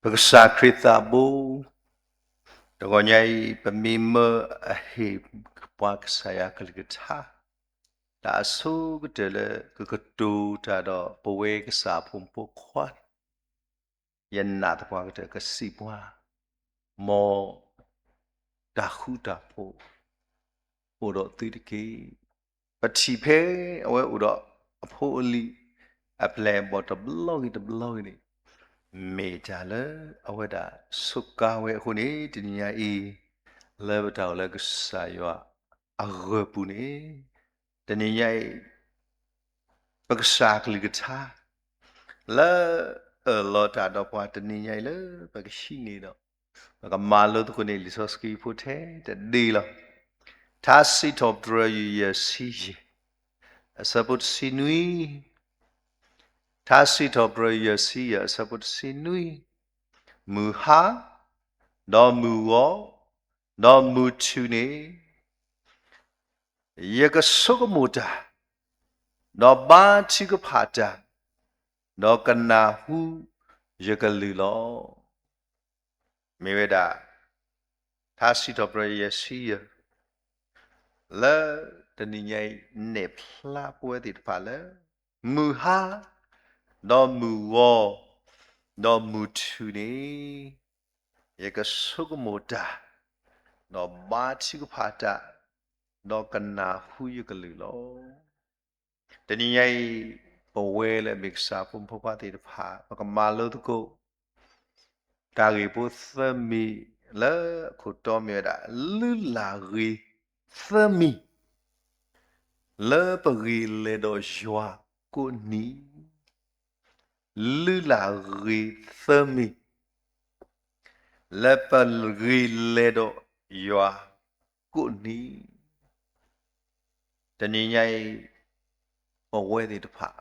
ပကစၢ်ခရံာ်သးဘိ, တဂီၤညါအံၤ ပမ့ၢ်မၢအဟ့ၣ်ပှၤကစၢ်ယွၤကလုၢ်ကထါ, တၢ်အဆိကတၢၢ်လၢကကတိၤတၢ်ဒီးပဝဲကစၢ်ဖိမုၣ်ဖိခွါ, ယနာ်သပှၢ်ကတၢၢ်ကစံးပှၤ, မ်တၢ်ဃူတၢ်ဖိး အိၣ်ဒီးသုတက့ၢ်. ပထံၣ်ဖဲအဝဲအိၣ်ဒီးအဖိအလံၤ အပျဲၢ်အဘီၣ်တဘျီဂ့ၤတဘျီဂ့ၤန့ၣ်, မ့ၢ်တၢ်လၢအဝဲဒၣ်စူးကါဝဲအဃိန့ၣ် တနံၤညါအံၤ လၢပတၢ်အိၣ်လၢကစၢ်ယွၤအဂၢၤပူၤန့ၣ်, တနံၤညါအံၤ ပကစၢ်ကလုၢ်ကထါ လၢအၢၣ်လီၤတၢ်ဒီးပှၤတနံၤညါအံၤလၢပကဟံးန့ၢ်ဒီး ပကမၤလိသကိးန့ၢ်လံာ်စီဆှံဖိထဲတဒ့လီၤ. ထါစံးထီၣ်ပတြၢၤယွၤယဲၢ်ဆံယဲၢ်, အဆၢဖိတဆံနွံ, ထါစံးထီၣ်ပတြၢၤယွၤယဲၢ်ဆံယဲၢ် အဆၢဖိတဆံနွံ, မုၢ်ဟါ, ဒီးမုၢ်ဂီၤ, ဒီးမုၢ်ထူၣ်န့ၣ် ယကဆိကမိၣ်တၢ်, ဒီးဘါထုကဖၣ်တၢ်, ဒီးကနၢ်ဟူယကလုၢ်လီၤ. မ့ၢ်ဝဲဒၣ် ထါစံးထီၣ်ပတြၢၤယွၤယဲၢ်ဆံယဲၢ် လၢတနံၤညါအံၤ နဲၣ်ဖျါပဝဲသ့ၣ်တဖၣ်လၢ မုၢ်ဟါ, ဒီးမုၢ်ဂီၤ, ဒီးမုၢ်ထူၣ်န့ၣ် ယကဆိကမိၣ်တၢ်, ဒီးဘါထုကဖၣ်တၢ်, ဒီးကနၢ်ဟူယကလုၢ်လီၤ. တနံၤညါအံၤ ပဝဲလၢအမ့ၢ်ကစၢ်ဖိမုၣ်ဖိခွါသ့ၣ်တဖၣ် ပကမၤလိသကိး တၢ်ဂ့ၢ်ဖိသၢမံၤလၢအခိၣ်တီမ့ၢ်ဝဲဒၣ် လုၢ်လၢ်ဂ့ၤသၢမံၤ လၢပဂ့ၤလဲၤဒီးယွၤကိးနံၤ, လုၢ်လၢ်ဂ့ၤသၢမံၤ လၢပဂ့ၤလဲၤဒီးယွၤကိးနံၤ, တနံၤညါအံၤ ပဝဲသ့ၣ်တဖၣ်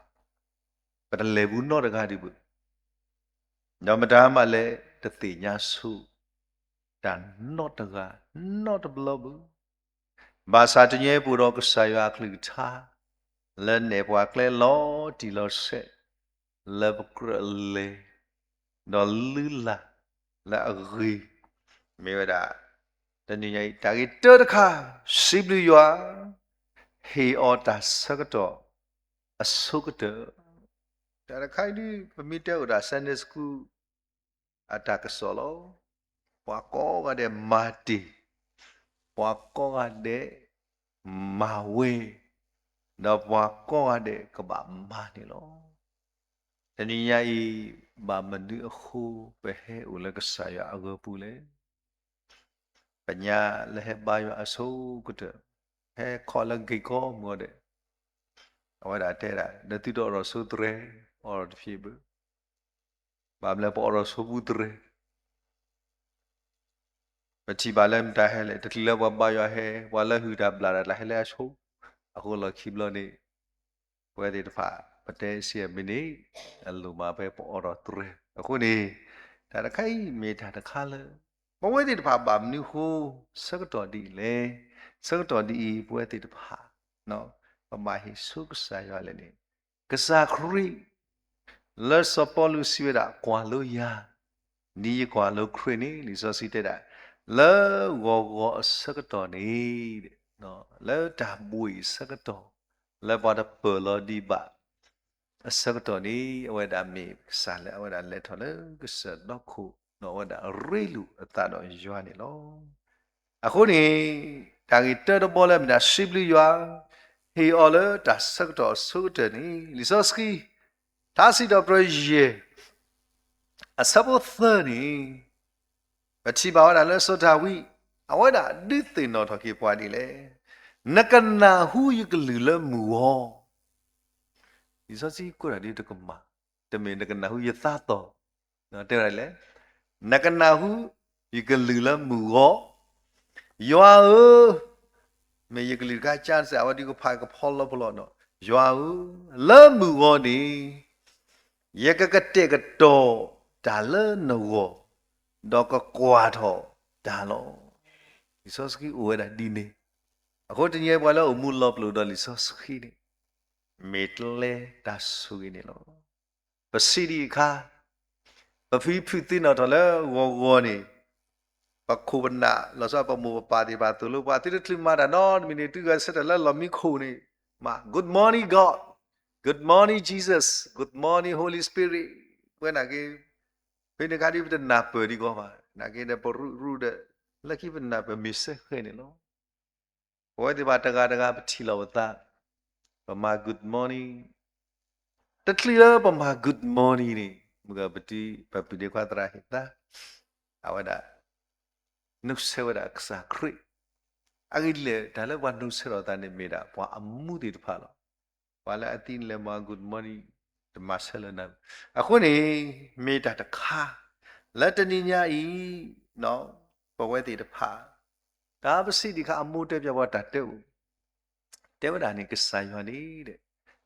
ပတလဲၤဘူးနီတဂၤဒံးဘၣ်, ဒီးမတၤမးလဲၣ် တသ့ၣ်ညါဆိ တၢ်နီတဂၤနီတဘျီဘၣ်. ဘၣ်ဆၣ်တနံၤညါအံၤ ပအိၣ်ဒီးကစၢ်ယွၤအကလုၢ်ကထါ လၢနဲၣ်ပှၤကျဲလီၤတံၢ်လီၤဆဲး လၢပကြၢးလဲၤ ဒီးလုၢ်လၢ်လၢအဂ့ၤ, မ့ၢ်ဝဲဒၣ် တနံၤညါအံၤ တၢ်ဂ့ၢ်တၢတခါ စံးဘျုးယွၤ ဟ့ၣ်အီၤတၢ်ဆၢကတီၢ်အဆိကတၢၢ်, တၢ်တခါအံၤဒ် ပမ့ၢ်တဲအိၣ်ဒၣ် Sunday School အတၢ်ကစီၣ်လီၤ. ပှၤကိးဂၤဒဲးမၤတ့ၢ်, ပှၤကိးဂၤဒဲးမၤဝဲ, ဒီးပှၤကိးဂၤဒဲးကဘၣ်မၤန့ၣ်လီၤ. တနံၤညါအံၤ ဘၣ်မနုၤအဃိ ပဟဲအိၣ်လၢကစၢ်ယွၤအဂၢၤပူၤလဲၣ်. ပညါလၢဟဲဘါယွၤအဆိကတၢၢ်, ဟဲခီလၢ gate ကိးမုၢ်ဂီၤဒဲး, အဝဲဒၣ်တဲဒၣ် နသုတအိၣ်ဒီးဆိသရဲ, အိၣ်ဒီးတဖျ့ဘၣ်, ဘၣ်မနုၤလဲၣ် ပအိၣ်ဒီးဆိပူသရဲ ပထံၣ်ဘၣ်လၢမတၤဟဲလဲၣ်, တချုးလၢပှၤဘါယွၤဟဲ, ပှၤလၢဟုၣ်တၢ်ဘျၣ်တၢ် တၢ်ဟဲလၢအဆိ, အဃိလီၢ်ခံဘျီန့ၣ် ပဝဲသ့ၣ်တဖၣ် ပတဲစံးမ့ၢ်န့ၣ် အလိၣ်မးဖဲပအိၣ်ဒီးသရဲ. အဃိန့ၣ် တၢ်တခါအံၤမ့ၢ်တၢ်တခါလၢ ပဝဲသ့ၣ်တဖၣ်ဘၣ်မနုၤအဃိ ဆၢကတီၢ်ဒ်အံၤလဲၣ်. ဆၢကတီၢ်ဒ်အံၤ ပဝဲသ့ၣ်တဖၣ် ပဘၣ်ဟ့ၣ်ဆိကစၢ်ယွၤလဲၣ်န့ၣ်, ကစၢ်ခရံာ် လၢစီၤပီလူးစံးဝဲဒၣ် ကွၢ်လိယၤ, ဒ်ယကွၢ်လိခရံာ်န့ၣ် လံာ်စီဆှံတဲဒၣ်, လၢဂီၤဂီၤအဆၢကတီၢ်န့ၣ်, လၢတၢ်ဘှံးအဆၢကတီၢ်, လၢပှၤတပၢၢ်လီၤဒံးဘၣ် အဆၢကတီၢ်န့ၣ် အဝဲဒၣ်မ့ၢ်ကစၢ်လၢအဝဲဒၣ်လဲၤထီၣ်လၢကစၢၢ်ဒီခိၣ်, ဒီးအဝဲဒၣ်ရ့လိာ်အသးဒီးယွၤန့ၣ်လီၤ. အဃိန့ၣ် တၢ်ဂ့ၢ်တၢတဘီလၢမ့ၢ်ဒၣ်စံးဘျုးယွၤ, ဟ့ၣ်အီၤလၢတၢ်ဆၢကတီၢ်အဆိကတၢၢ်န့ၣ် လံာ်စီဆှံ ထါစံးထီၣ်ပတြၢၤယဲၢ် အဆၢဖိသၢန့ၣ် ပထံၣ်ဘၣ်ဝဲဒၣ်လၢစီၤဒၤဝံး အဝဲဒၣ်ဒုးသ့ၣ်နီၣ်ထီၣ်က့ၤပှၤဒ်လဲၣ်, နကနၢ်ဟူယကလုၢ်လၢမုၢ်ဂီၤ, လံာ်စီဆှံကိးဒၣ်ဒ်တကမၣ်, တမ့ၢ်နကနၢ်ဟူယသးသီၣ်, တဲဝဲဒ်လဲၣ်, နကနၢ်ဟူယကလုၢ်လၢမုၢ်ဂီၤ, ယွၤဧၢ, မ့ၢ်ယကလုၢ်တခါကါစ့ၢ် အဝဲဒုးကဖးကဖီလီဖီလီနီၤ, ယွၤဧၢ, လၢမုၢ်ဂီၤန့ၣ် ယကကတဲာ်ကတီၤတၢ်လၢနဂီၢ်, ဒီးကကွၢ်ထီၣ်တၢ်လီၤ. လံာ်စီဆှံအိၣ်ဝဲဒၣ်ဒ်န့ၣ်, အဃိတနံၤအံၤပှၤလၢအိၣ်မူလီၤပလိာ်ဒီးလံာ်စီဆှံန့ၣ် မ့ၢ်ကျဲတၢ်ဆိၣ်ဂ့ၤန့ၣ်လီၤ. ပစံးဒ်အခါ, ပဖံဖုသ့ၣ်နီၣ်ထီၣ်လၢဂီၤဂီၤန့ၣ် ပခိၣ်ပနၢ် လီၤဆီပမိၢ်ပပၢ်သ့ၣ်တဖၣ်သိၣ်လိပှၤ သုတချုးမၤတၢ်နီတမံၤန့ၣ် သုဂဲၤဆၢထၢၣ်လၢလီၢ်မံခိၣ်န့ၣ် မၤ Good morning God, Good morning Jesus, Good morning Holy Spirit. ပဝဲနာ်က့ ဖဲန့ၣ်ခါဒ်ပတနၢ်ပၢၢ်ဒံးကီးဘၣ် နာ်က့ဒီးပရူးရူးဒီး လၢခံပနၢ်ပၢၢ်မ့ၢ်စ့ၢ်ကီးန့ၣ်လီၤ. ပဝဲသ့ၣ်တဖၣ်တဂၤတဂၤပထံၣ်လီၤပသး ပမၤ good morning တချုးလၢပမၤ good morning န့ၣ် မုၢ်ဂီၤပတံၤ ပပုၢ်ဒ့ခွါသရၣ်ဟ့ၣ်သါ အဝဲဒၣ် နုဆဲးဝဲဒၣ်ကစၢ်ခရံာ် အဂ့ၢ်ဒ်လဲၣ် တၢ်လၢပှၤနုဆဲးထီၣ်သးန့ၣ်မ့ၢ်ဒၣ်ပှၤအမူသ့ၣ်တဖၣ်လီၤ. ပှၤလၢအသံန့ၣ်လဲၤမၤ good morning တမၤဆဲးလၢနၤ အဃိန့ၣ် မ့ၢ်တၢ်တခါ လၢတနံၤညါအံၤ ပဝဲသ့ၣ်တဖၣ် တၢ်ပစံးဒံးခါအမိၢ်တဲပျးပှၤတၢ်တဲအိၣ် တဲဝဲဒၣ်န့ၣ် ကစၢ်ယွၤန့ၣ်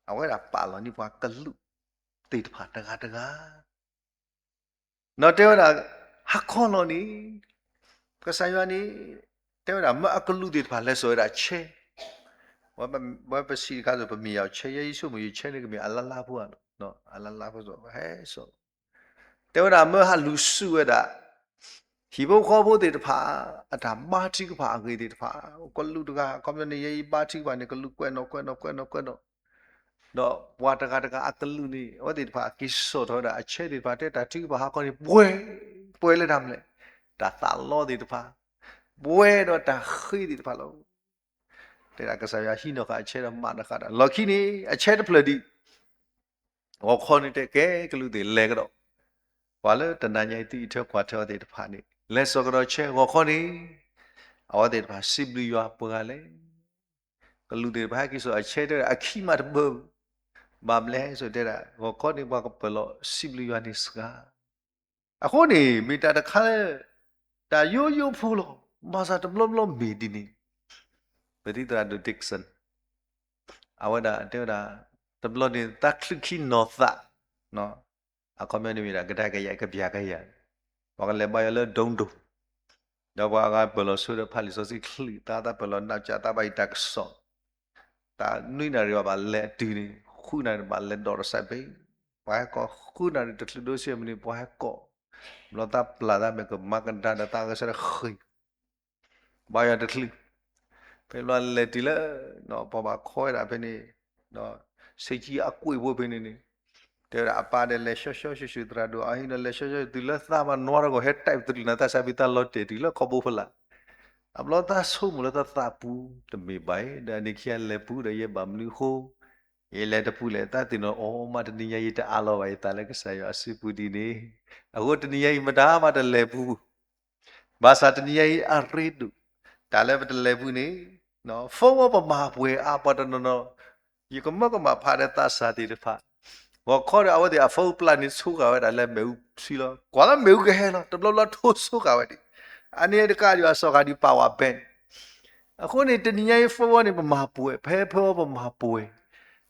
အဝဲဒၣ်ပာ်လီၤန့ၢ်ပှၤကလူးသ့ၣ်တဖၣ်တဂၤတဂၤ ဒီးတဲဝဲဒၣ် ဟါခီလီၤန့ၣ် ကစၢ်ယွၤန့ၣ် တဲဝဲဒၣ်မၢအကလူးသ့ၣ်တဖၣ်လဲၤစိာ်ဝဲဒၣ်ဆဲ ဝဲပစံးတခါစိ ပမ့ၢ်ယၤဆဲ ယဲယဆိကမိၣ်ယဆဲန့ၣ်ကမ့ၢ်အလါလါဖိဧါ အလါလါဖိစိ ဟဲစိာ် တဲဝဲဒၣ်မၢဟးလူၤဆူၣ်ဝဲဒၣ် ဟံၣ်ဖိဃီဖိသ့ၣ်တဖၣ် အတၢ်ဘါထုကဖၣ်အဂ့ၢ်သ့ၣ်တဖၣ် ကလူးတဂၤ အခီပညီန့ၣ် ယဲယဘါထုကဖၣ်န့ၣ် ကလူးကွဲးနီၣ်ကွဲးနီၣ်ကွဲးနီၣ်ကွဲးနီၣ် ဒီးပှၤတဂၤတဂၤအကလူးန့ၣ် အဝဲသ့ၣ်တဖၣ်က့ၤစိာ်ထီၣ်ဝဲဒၣ်အဆဲသ့ၣ်တဖၣ် တဲတၢ်ထုကဖၣ်ဟါခီန့ၣ် ပှဲၤ ပှဲၤလၢတၢ်မနုၤလဲၣ် တၢ်သးလီသ့ၣ်တဖၣ် ပှဲၤဒီးတၢ်ဃ့သ့ၣ်တဖၣ်လီၤ. တဲဒၣ်ကစၢ်ယွၤဟံးနီၢ်ဃာ်အဆဲဒီးမၤတဃာ်တၢ် လီၢ်ခံန့ၣ် အဆဲတဖျၢၣ်ဒံး ဂီၤခီန့ၣ်တဲကဲကလူးသ့ၣ်လဲၤကဒီး ပှၤလၢတနၤညါအံၤသုအံးထွဲကွၢ်ထွဲအီၤသ့ၣ်တဖၣ်န့ၣ် လဲၤစိာ်ကဒီးဆဲဂီၤခီန့ၣ် အဝဲသ့ၣ်တဖၣ်စံးဘျုးယွၤပှၤဂၤလဲၣ် ကလူးသ့ၣ်တဖၣ်ဟဲက့ၤစိာ်အဆဲတဲဒၣ်အခံမးတဘၢ ဘၣ်မနုၤလဲၣ်စိတဲဒၣ် ဂီၤခီန့ၣ်ပှၤကပၢၢ်လီၤစံးဘျုးယွၤန့ၣ်စှၤ အဃိန့ၣ် မ့ၢ်တၢ်တခါလၢ တၢ်ယိယိဖိလီၤ ဘၣ်ဆၣ်တဘျီဘျီမ့ၢ်ဒ်န့ၣ် ပဒိၣ်သရၣ်ဒိၣ် Dixon အဝဲဒၣ်တဲဝဲဒၣ် တဘျီန့ၣ် သးချုးခံနီၢ်သး အခီပညီန့ၣ်မ့ၢ်ဒၣ် ကဒါကယၤ ကပျၢ်ကယၤ ပှၤကလဲၤဘါယွၤလၢဒိၣ်ဒိၣ် ဒီးပှၤအဂၤပၢၢ်လီၤဆိဒီးဖးလံာ်စီဆှံချံ သးသးပၢၢ်လီၤနီၢ်ကၠး သးဘၣ်ယတၢ်ကစီၣ် တၢ်နွံနၣ်ရံၣ်ဘၣ်ဘၣ်လဲၤတုၤန့ၣ် ဃုနၣ်ရံၣ်ဘၣ်လဲၤဒီးတစဲးဘ့ၣ် ပှၤဟဲကိး ဃုနၣ်ရံၣ်တချုးဒိဆံမံးနံး ပှၤဟဲကိး ဘျီသးပျၢ်သးမ့ၢ်ကမၤကဒါဒီးသးဂဲၤဆၢထၢၣ်ဃ့ၢ် ဘါယွၤတချုး ဖဲဘျီလဲၤတုၤလၢ ပှၤဘၣ်ခီဝဲဒၣ်ဖဲန့ၣ် ဆံးကံအကွံာ်ဖိဖဲန့ၣ်န့ၣ် တဲဝဲဒၣ်အပၢ်ဒီးလဲၤဆှီဆှီဆှူဆှူသရၣ်ဒိၣ် အဟံးန့ၣ်လဲၤဆှီဆှီတုၤလၢသးမၤနွၤတဂီၢ် ဟဲတၢ်ပတြူၢ်နၤသးစၢ်ဖံးသးလီၤတဲာ်တုၤလၢခီဘိဖဲလၢ် အဘျီသးဆိကမိၣ်လၢသးသးပူၤ တမ့ၢ်ဘၣ်အံၤ ဒီးန့ၣ်ခံဂၤလဲၤပူၤဒီးယဲဘၣ်မနုၤအဃိ ယလဲၤတပူၤလဲၣ် သးသ့ၣ်နီၣ်အီၤမး တနံၤညါယတအးလီၤဘၣ်ယသးလၢကစၢ်ယွၤအစုပူၤဒ်န့ၣ် အဃိတနံၤညါအံၤမတၤမးတလဲၤပူၤ ဘၣ်ဆၣ်တနံၤညါအံၤအရ့ဒိၣ် တၢ်လၢပတလဲၤပူၤန့ၣ် phone ဝဲပမၤပှဲၤအါပှၤတနီၤနီၤ ယကမၢကမၣ်ဖးဒီးသးစၢ်သ့ၣ်တဖၣ် ဂီၤခီဒီးအဝဲသ့ၣ်အ phone ပျၢ်န့ၣ်ဆိဃာ်ဝဲဒၣ်လၢမ့ၣ်အူထံလီၤ ကွၢ်လၢမ့ၣ်အူကဟဲလီၤ တဘျီဘျီထိဆိဃာ်ဝဲဒၣ် အန့ၣ်တကးဒံးဘၣ် စီၤဃာ်ဒံး power bank အဃိန့ၣ် တနံၤညါအံၤ phone ဝဲန့ၣ် ပမၤပှဲၤ ဖဲ phone ဝဲပမၤပှဲၤ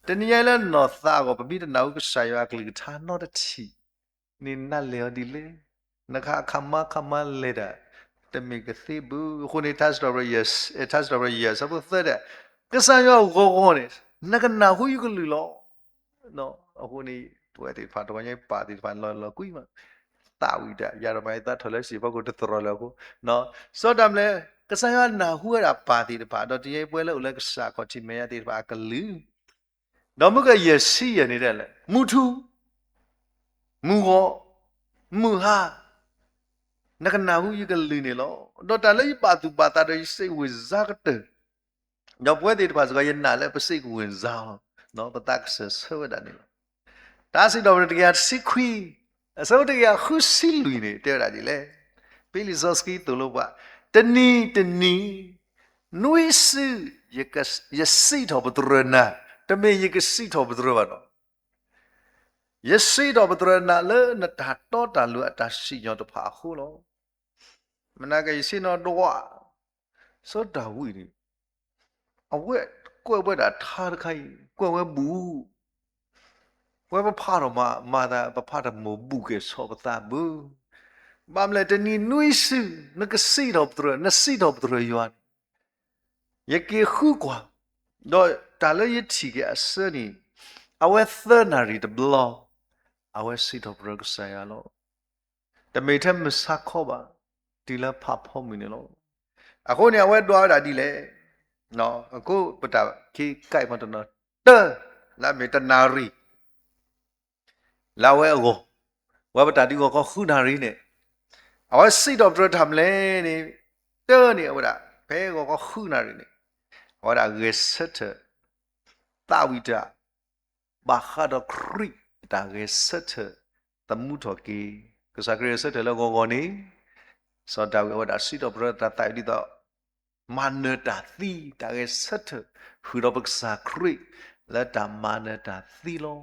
တနံၤညါအံၤလၢနီၢ်သးအဂီၢ် ပမ့ၢ်တနၢ်ဟူကစၢ်ယွၤအကလုၢ်ကထါနီတထံၣ် န့ၣ်နလဲၤအီၤဒ်လဲၣ် နခါအခါမါခါမါလဲၤတၢ် တမ့ၢ်ကသ့ဘၣ် အဃိန့ၣ် ထါစံးထီၣ်ပတြၢၤယဲၢ် ထါစံးထီၣ်ပတြၢၤယဲၢ် ဆၢဖိသၢဒၣ် ကစၢ်ယွၤဂီၤဂီၤန့ၣ် နကနၢ်ဟူယကလုၢ်လီၤ အဃိန့ၣ် ပဝဲသ့ၣ်တဖၣ် တဂီၤညါပၢ်သ့ၣ်တဖၣ်လီၤလီၤကွံမး သးဝံၣ်တၢ် ယၤဒီးမၤယသးထီၣ်လၢစံၣ်ဖီခိၣ်တသရိာ်လၢအဃိ စီၤတၢ်မနုၤလဲၣ် ကစၢ်ယွၤနၢ်ဟူဝဲဒၣ်ပၢ်သ့ၣ်တဖၣ် ဒီးတနံၤညါအံၤပဝဲလၢအိၣ်လၢကစၢ်ခီၣ်ထံးမဲာ်ညါသ့ၣ်တဖၣ်အကလုၢ် ဒီးမုၢ်ကယဲၢ်ဆံယဲၢ်န့ၣ်ဒၣ်လဲာ် မုၢ်ထူၣ် မုၢ်ဂီၤ မုၢ်ဟါ နကနၢ်ဟူယကလုၢ်န့ၣ်လီၤ. ဒီးတၢ်လၢယဘၣ်သူၣ်ဘၣ်သးဒီးယစိတ်ဝင်စားကတၢၢ် ဒီးပဝဲသ့ၣ်တဖၣ်စ့ၢ်ကီး ယနာ်လၢပစိတ်ဝင်စားလီၤ. ပသးကစၢၢ်ဆၢဝဲဒၣ်န့ၣ်လီၤ. တၢ်စံးထီၣ်ပတြၢၤတကယၤတဆံခွံ အဆၢဖိတကယၤဃုဆံလွံၢ်န့ၣ် တဲဝဲဒၣ်ဒ်လဲၣ်. ဖဲလံာ်စီဆှံသိၣ်လိပှၤ တနံၤတနံၤ နွံစု ယစံးထီၣ်ပတြၢၤနၤ, တမ့ၢ်ယကစံးထီၣ်ပတြၢၤဘၣ်နီၤ. ယစံးထီၣ်ပတြၢၤနၤလၢနတၢ်တီတၢ်လိၤအတၢ်စံၣ်ညီၣ်တဖၣ်အဃိလီၤ. မနၤကယဆ့နီၤဒွး စီၤဒၤဝံးန့ၣ် အဝဲကွဲးဝဲဒၣ်ထါတခါအံၤ ကွဲးဝဲဘူး ဝဲပဖးထီၣ်မၤသး ပဖးတၢ်မိၢ်ဘူးကဲၤဆီၣ်ပသးဘၣ်. ဘၣ်မနုၤလဲၣ် တနံၤနွံစု နကစံးထီၣ်ပတြၢၤ နစံးထီၣ်ပတြၢၤယွၤန့ၣ် ယက့ၤဃုကွၢ်, ဒီးတၢ်လၢယထံၣ်က့ၤအဆၢန့ၣ် အဝဲသၢနၣ်ရံၣ်တဘျီ အဝဲစံးထီၣ်ပတြၢၤကစၢ်ယွၤလီၤ. တမ့ၢ်ထဲမုၢ်ဆါခီဘၣ်, တုၤလၢဖးဖီမုၢ်န့ၣ်လီၤ. အဃိန့ၣ် အဝဲဒွးဝဲဒၣ်ဒ်လဲၣ်, အဃိပတၢ်ခံကဲးမတနီၤ တၢ, လၢအမ့ၢ်တနၣ်ရံၣ် လၢအဝဲအဂီၢ်, ဝဲပတၢ်ဒုးဂီၤခီဃုနၣ်ရံၣ်န့ၣ်, အဝဲစံးထီၣ်ပတြၢၤတၢ်မနုၤလဲၣ်န့ၣ်, တၢန့ၣ်အဝဲဒၣ် ဖဲဂီၤခီဃုနၣ်ရံၣ်န့ၣ်, အဝဲဒၣ်ဂဲၤဆၢထၢၣ် သးဝံၣ်တၢ် ဘၣ်ဃးဒီးခရံာ်အတၢ်ဂဲၤဆၢထၢၣ်သမူထီၣ်က့ၤ, ကစၢ်ခရံာ်ဂဲၤဆၢထၢၣ်လၢဂီၤဂီၤန့ၣ်, စီၤဒၤဝံးအဝဲဒၣ်စံးထီၣ်ပတြၢၤတၢ်သးဝံၣ်ဒ်သိး မၤနၢၤတၢ်သံ, တၢ်ဂဲၤဆၢထၢၣ် ဃုာ်ဒီးပကစၢ်ခရံာ် လၢတၢ်မၤနၢၤတၢ်သံလီၤ.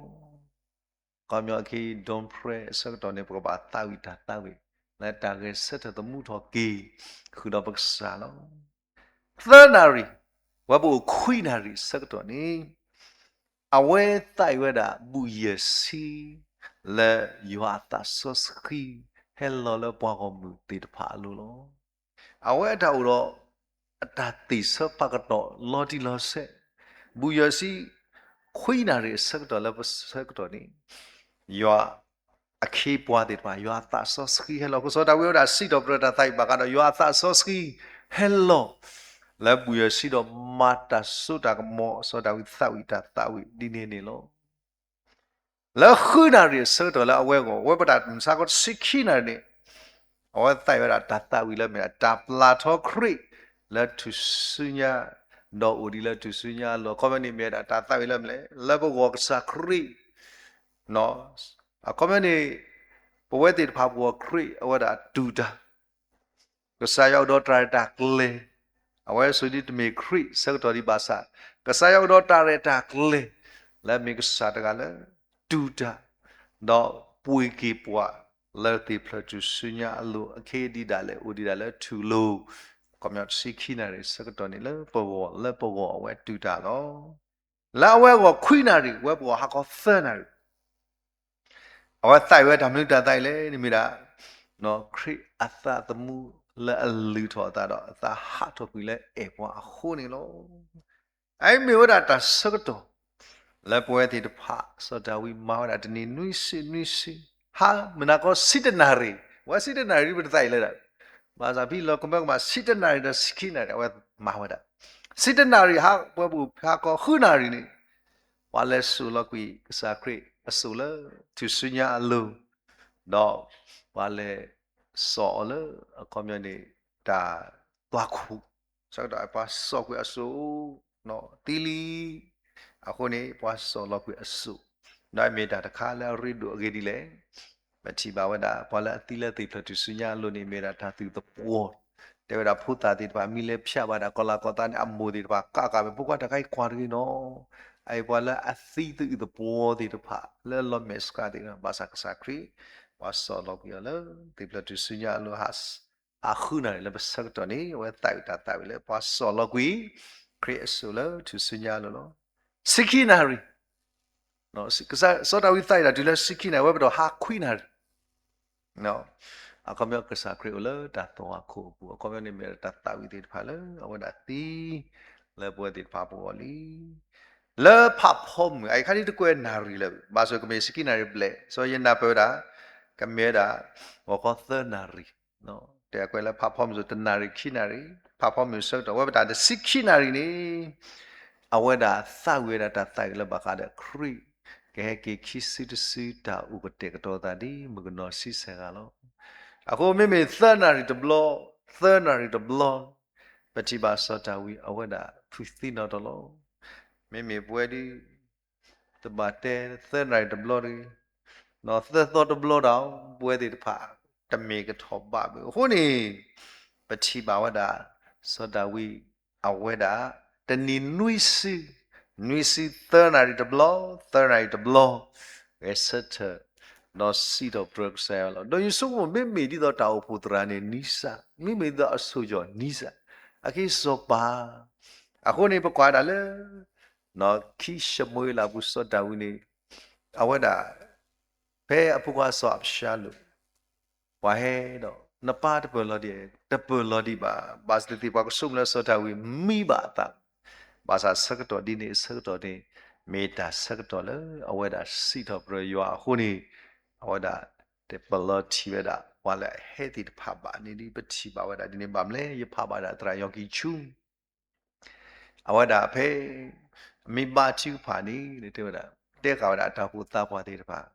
ခီပညီအခံ ဒိၣ်ဖျဲအဆၢကတီၢ်န့ၣ် ပကဘၣ်သးဝံၣ်တၢ်သးဝံၣ် လၢတၢ်ဂဲၤဆၢထၢၣ်သမူထီၣ်က့ၤ ဃုာ်ဒီးပကစၢ်လီၤ. သၢနၣ်ရံၣ်, ဝဲပအိၣ်ခွံနၣ်ရံၣ်အဆၢကတီၢ်န့ၣ်, အဝဲသးဝံၣ်ဝဲဒၣ် ဘူးယဲၢ်ဆံ လၢယွၤအသးစီဆှံ ဟဲလီၤလၢပှၤဂီၢ်မုၢ်သ့ၣ်တဖၣ်အလိၤလီၤ. အဝဲအတၢ်အိၣ်ဒီး အတၢ်သ့ၣ်ဆၢဖးကတီၢ်လီၤတံၢ်လီၤဆဲး, ဘူးယဲၢ်ဆံ ခွံနၣ်ရံၣ်အဆၢကတီၢ်လၢပဆၢကတီၢ်န့ၣ်, ယွၤအခ့အပှၤသ့ၣ်တဖၣ် ယွၤအသးစီဆှံဟဲလီၤ. အဃိစီၤဒၤဝံးဝဲဒၣ်စံးထီၣ်ပတြၢၤတၢ်သးဝံၣ်ဘၣ်ဃးဒီး ယွၤအသးစီဆှံဟဲလီၤ လၢဘူးယဲၢ်ဆံဒီးမၤတၢ်စိတၢ်ကမီၤ, စီၤဒၤဝံးသးဝံၣ်တၢ်သးဝံၣ်ဒ်န့ၣ်န့ၣ်လီၤ. လၢဃုနၣ်ရံၣ်အဆၢကတီၢ်လၢအဝဲအဂီၢ်, အဝဲပတၢ်မုၢ်ဆါခီတဆံခံနၣ်ရံၣ်န့ၣ်, အဝဲသးဝံၣ်ဝဲဒၣ်တၢ်သးဝံၣ်လၢမ့ၢ်ဒၣ် တၢ်ပျၢ်ထီခရံာ်လၢထူၣ်စုညါ, ဒီးအိၣ်ဒံးလၢထူၣ်စုညါအလိၤ. အခီပညီန့ၣ်မ့ၢ်ဝဲဒၣ်တၢ်သးဝံၣ်လၢမနုၤလဲၣ်, လၢပဂီၢ်ကစၢ်ခရံာ် အခီပညီန့ၣ်, ပဝဲသ့ၣ်တဖၣ်ပဂီၢ်ခရံာ် အဝဲဒၣ်တူၢ်တၢ်, ကစၢ်ယွၤအိၣ်ဒီးတၢ်ရဲၣ်တၢ်ကျဲၤ, အဝဲဆိဒ်တမ့ၢ်ခရံာ်ဆၢကတီၢ်ဒံးဘၣ်ဆၣ်, ကစၢ်ယွၤအိၣ်ဒီးတၢ်ရဲၣ်တၢ်ကျဲၤ လၢအမ့ၢ်ကစၢ်တဂၤလၢတူၢ်တၢ်, ဒီးပှ့ၤက့ၤပှၤ လၢသ့ၣ်ဖျၢၣ်ထူၣ်စုညါအလိၤ, အခ့ဒံးဒၣ်လဲာ် အိၣ်ဒံးဒၣ်လၢထူၣ်လိၤ, ခီပညီတဆံခံနၣ်ရံၣ်ဆၢကတီၢ်န့ၣ် လၢပဂီၢ်, လၢပဂီၢ်အဝဲတူၢ်တၢ်လီၤ. လၢအဝဲအဂီၢ်ခွံနၣ်ရံၣ် ဝဲပဂီၢ်ဟါခီသၢနၣ်ရံၣ် အဝဲသးဝံၣ်ဝဲတၢ်မနုၤတၢ်သးဝံၣ်လဲၣ်န့ၣ်မ့ၢ်ဒၣ်, ခရံာ်အသးသမူလၢအလုၢ်ထီၣ်အသးဒီး အသးဟးထီၣ်ကွံာ်လၢအဲၣ်ပှၤအဃိန့ၣ်လီၤ. အအံၤမ့ၢ်ဝဲဒၣ်တၢ်ဆၢကတီၢ် လၢပဝဲသ့ၣ်တဖၣ် စီၤဒၤဝံးမၤဝဲဒၣ်တနံၤနွံစုနွံစု, ဟါမုၢ်နၤခီဆံတနၣ်ရံၣ်, ဝဲဆံတနၣ်ရံၣ်ပတသးဝံၣ်လၢဒၣ်, ဘၣ်ဆၣ်ဖဲလီၤကမၢကမၣ် ဆံတနၣ်ရံၣ်ဒီးဆံခံနၣ်ရံၣ် အဝဲမၤဝဲဒၣ်, ဆံတနၣ်ရံၣ်ဟါ ပှၤပူၤဖးကီၢ်ဃုနၣ်ရံၣ်န့ၣ် ပှၤလဲၤစိာ်လီၤကွံာ်ကစၢ်ခရံာ်အစိၣ်လၢထူၣ်စုညါအလိၤ, ဒီးပှၤလဲၤစိာ်အီၤလၢအခီပညီန့ၣ် တၢ်သွၣ်ခိၣ်, ဆၢကတီၢ်ပှၤစိာ်ကွံာ်အစိၣ် သံလံ, အဃိန့ၣ် ပှၤစိာ်လီၤကွံာ်အစိၣ်, ဒီးအမ့ၢ်တၢ်တခါလၢအရ့ဒိၣ်အဂ့ၢ်ဒ်လဲၣ်. ပထံၣ်ဘၣ်ဝဲဒၣ် ပှၤလၢအသံလၢသ့ၣ်ဖျၢၣ်ထူၣ်စုညါအလိၤန့ၣ် မ့ၢ်ဝဲဒၣ်တၢ်သူၣ်သပှီၤ, တဲဝဲဒၣ်ဖိသၣ်သ့ၣ်တဖၣ် မ့ၢ်လဲၤဖၠးဘၣ်ဒၣ်ကီၤလၤကီၤသးန့ၣ် အမိၢ်သ့ၣ်တဖၣ်ကးကးဝဲ ဖိခွါတၢ်ခါအံၤကွၢ်တဂ့ၤနီၤ, အအံၤပှၤလၢအသံသ့ၣ်ဖျၢၣ်ထူၣ်စုညါအလိၤသ့ၣ်တဖၣ် လၢလီၤမဲာ်ဆှးသ့ၣ်တဖၣ် ဘၣ်ဆၣ်ကစၢ်ခရံာ် ပှၤစိာ်လီၤကွံာ်အီၤလၢ သ့ၣ်ဖျၢၣ်ထူၣ်စုညါအလိၤ ဟါဃုနၣ်ရံၣ်လၢပဆၢကတီၢ်န့ၣ် အဝဲသးဝံၣ်တၢ်သးဝံၣ်လၢ ပှၤစိာ်လီၤကွံာ် ခရံာ်အစိၣ်လၢထူၣ်စုညါအလိၤလီၤ. ဆံခံနၣ်ရံၣ်, စီၤဒၤဝံးသးဝံၣ်တၢ်တုၤလၢဆံခံနၣ်ရံၣ် ဝဲပတီၢ်ဟါခွံနၣ်ရံၣ်, အခီပညီကစၢ်ခရံာ်အိၣ်လၢတၢ်သွၣ်ခိၣ်အပူၤ, အခီပညီန့ၣ်မ့ၢ်တၢ်သးဝံၣ်သ့ၣ်တဖၣ်လၢအဝဲဒၣ်သံ လၢပဝဲသ့ၣ်တဖၣ်ပဂီၢ်လံ. လၢဖးဖီမုၢ် အအံၤခါဒ်တကွဲးနၣ်ရံၣ်လၢၤဘၣ်, ဘၣ်ဆၣ်ကမ့ၢ်ဆံခံနၣ်ရံၣ်ဘျဲၣ်, စီၤယနၢ်ပၢၢ်ဝဲဒၣ် ကမ့ၢ်ဝဲဒၣ် ဂီၤခီသၢနၣ်ရံၣ်, တဲအကွဲးလၢဖးဖီမုၢ်စိၤ တနၣ်ရံၣ်ခံနၣ်ရံၣ်, ဖးဖီမုၢ်ဆၢကတီၢ် ဝဲပတၢ်တဆံခံနၣ်ရံၣ်န့ၣ် အဝဲဒၣ်သးဝံၣ်ဝဲဒၣ်တၢ်သးဝံၣ်လၢဘၣ်ဃးဒီးခရံာ် ကဟဲက့ၤခံစုတစု တၢ်အိၣ်ကတဲာ်ကတီၤသးဒ်မုၣ်ကနီၤဆံဆဲၣ်ဂၤလီၤ. အဃိမ့မ့ၢ်သၢနၣ်ရံၣ်တဘျီ, သၢနၣ်ရံၣ်တဘျီ, ပထံၣ်ဘၣ်စီၤဒၤဝံးအဝဲဒၣ်ဖုးသံနီၣ်တၢ်လီၤ. မ့မ့ၢ်ပဝဲဒၣ် တဘၣ်တဲသၢနၣ်ရံၣ်တဘျီတဂ့ၤ, သၢသီတဘျီဒီး ပဝဲသ့ၣ်တဖၣ် တမ့ၢ်ကထီၣ်ဘၣ်ဘၣ်. အဃိန့ၣ် ပထံၣ်ဘၣ်ဝဲဒၣ် စီၤဒၤဝံး အဝဲဒၣ် တနံၤနွံစု, နွံစုသၢနၣ်ရံၣ်တဘျီ, သၢနၣ်ရံၣ်တဘျီ, ဂဲၤဆၢထၢၣ် ဒီးစံးထီၣ်ပတြၢၤကစၢ်ယွၤလီၤ. ဒီးယဆိကမိၣ် မ့မ့ၢ်ဒ်သိးတၢ်အိၣ်ဖှိၣ်သရၣ်န့ၣ်နံစၢ်, မ့မ့ၢ်ဒ်သိးအစိၣ်ယီၢ်နံစၢ်, အက့စီၤပၤ အဃိန့ၣ် ပကွၢ်ဒၣ်လၢ ခံၡမူၤအ့လးပူၤ စီၤဒၤဝံးန့ၣ် အဝဲဒၣ် ဖဲအဖိခွါစီၤအၤဘၡါလိၣ် ပှၤဟဲဒီး နပၢ်တပၢၢ်လီၤဒံး, တပၢၢ်လီၤဒံးဘၣ်. ဘၣ်သ့ၣ်သ့ၣ် ပှၤကဆိကမိၣ်လၢစီၤဒၤဝံးမံဘၣ်အသး, ဘၣ်ဆၣ်ဆၢကတီၢ်ဒ်န့ၣ်အဆၢကတီၢ်န့ၣ် မ့ၢ်တၢ်ဆၢကတီၢ်လၢအဝဲဒၣ်စံးထီၣ်ပတြၢၤယွၤအဃိန့ၣ် အဝဲဒၣ်တပၢၢ်လီၤထံးဝဲဒၣ် ပှၤလၢအဟဲသ့ၣ်တဖၣ်ဘၣ်န့ၣ်ဒီး ပထံၣ်ဘၣ်ဝဲဒၣ်ဒ်န့ၣ် ဘၣ်မနုၤလဲၣ် ယဖးဘၣ်ဒၣ်သရၣ်ယီၤကံၣ်ဆူ အဝဲဒၣ်ဖဲ မ့ၢ်ဘါထုကဖၣ်န့ၣ် တဲဝဲဒၣ် တဲဃာ်ဝဲဒၣ်အတၢ်အိၣ်ဖှိၣ်သးပှၢ်သ့ၣ်တဖၣ်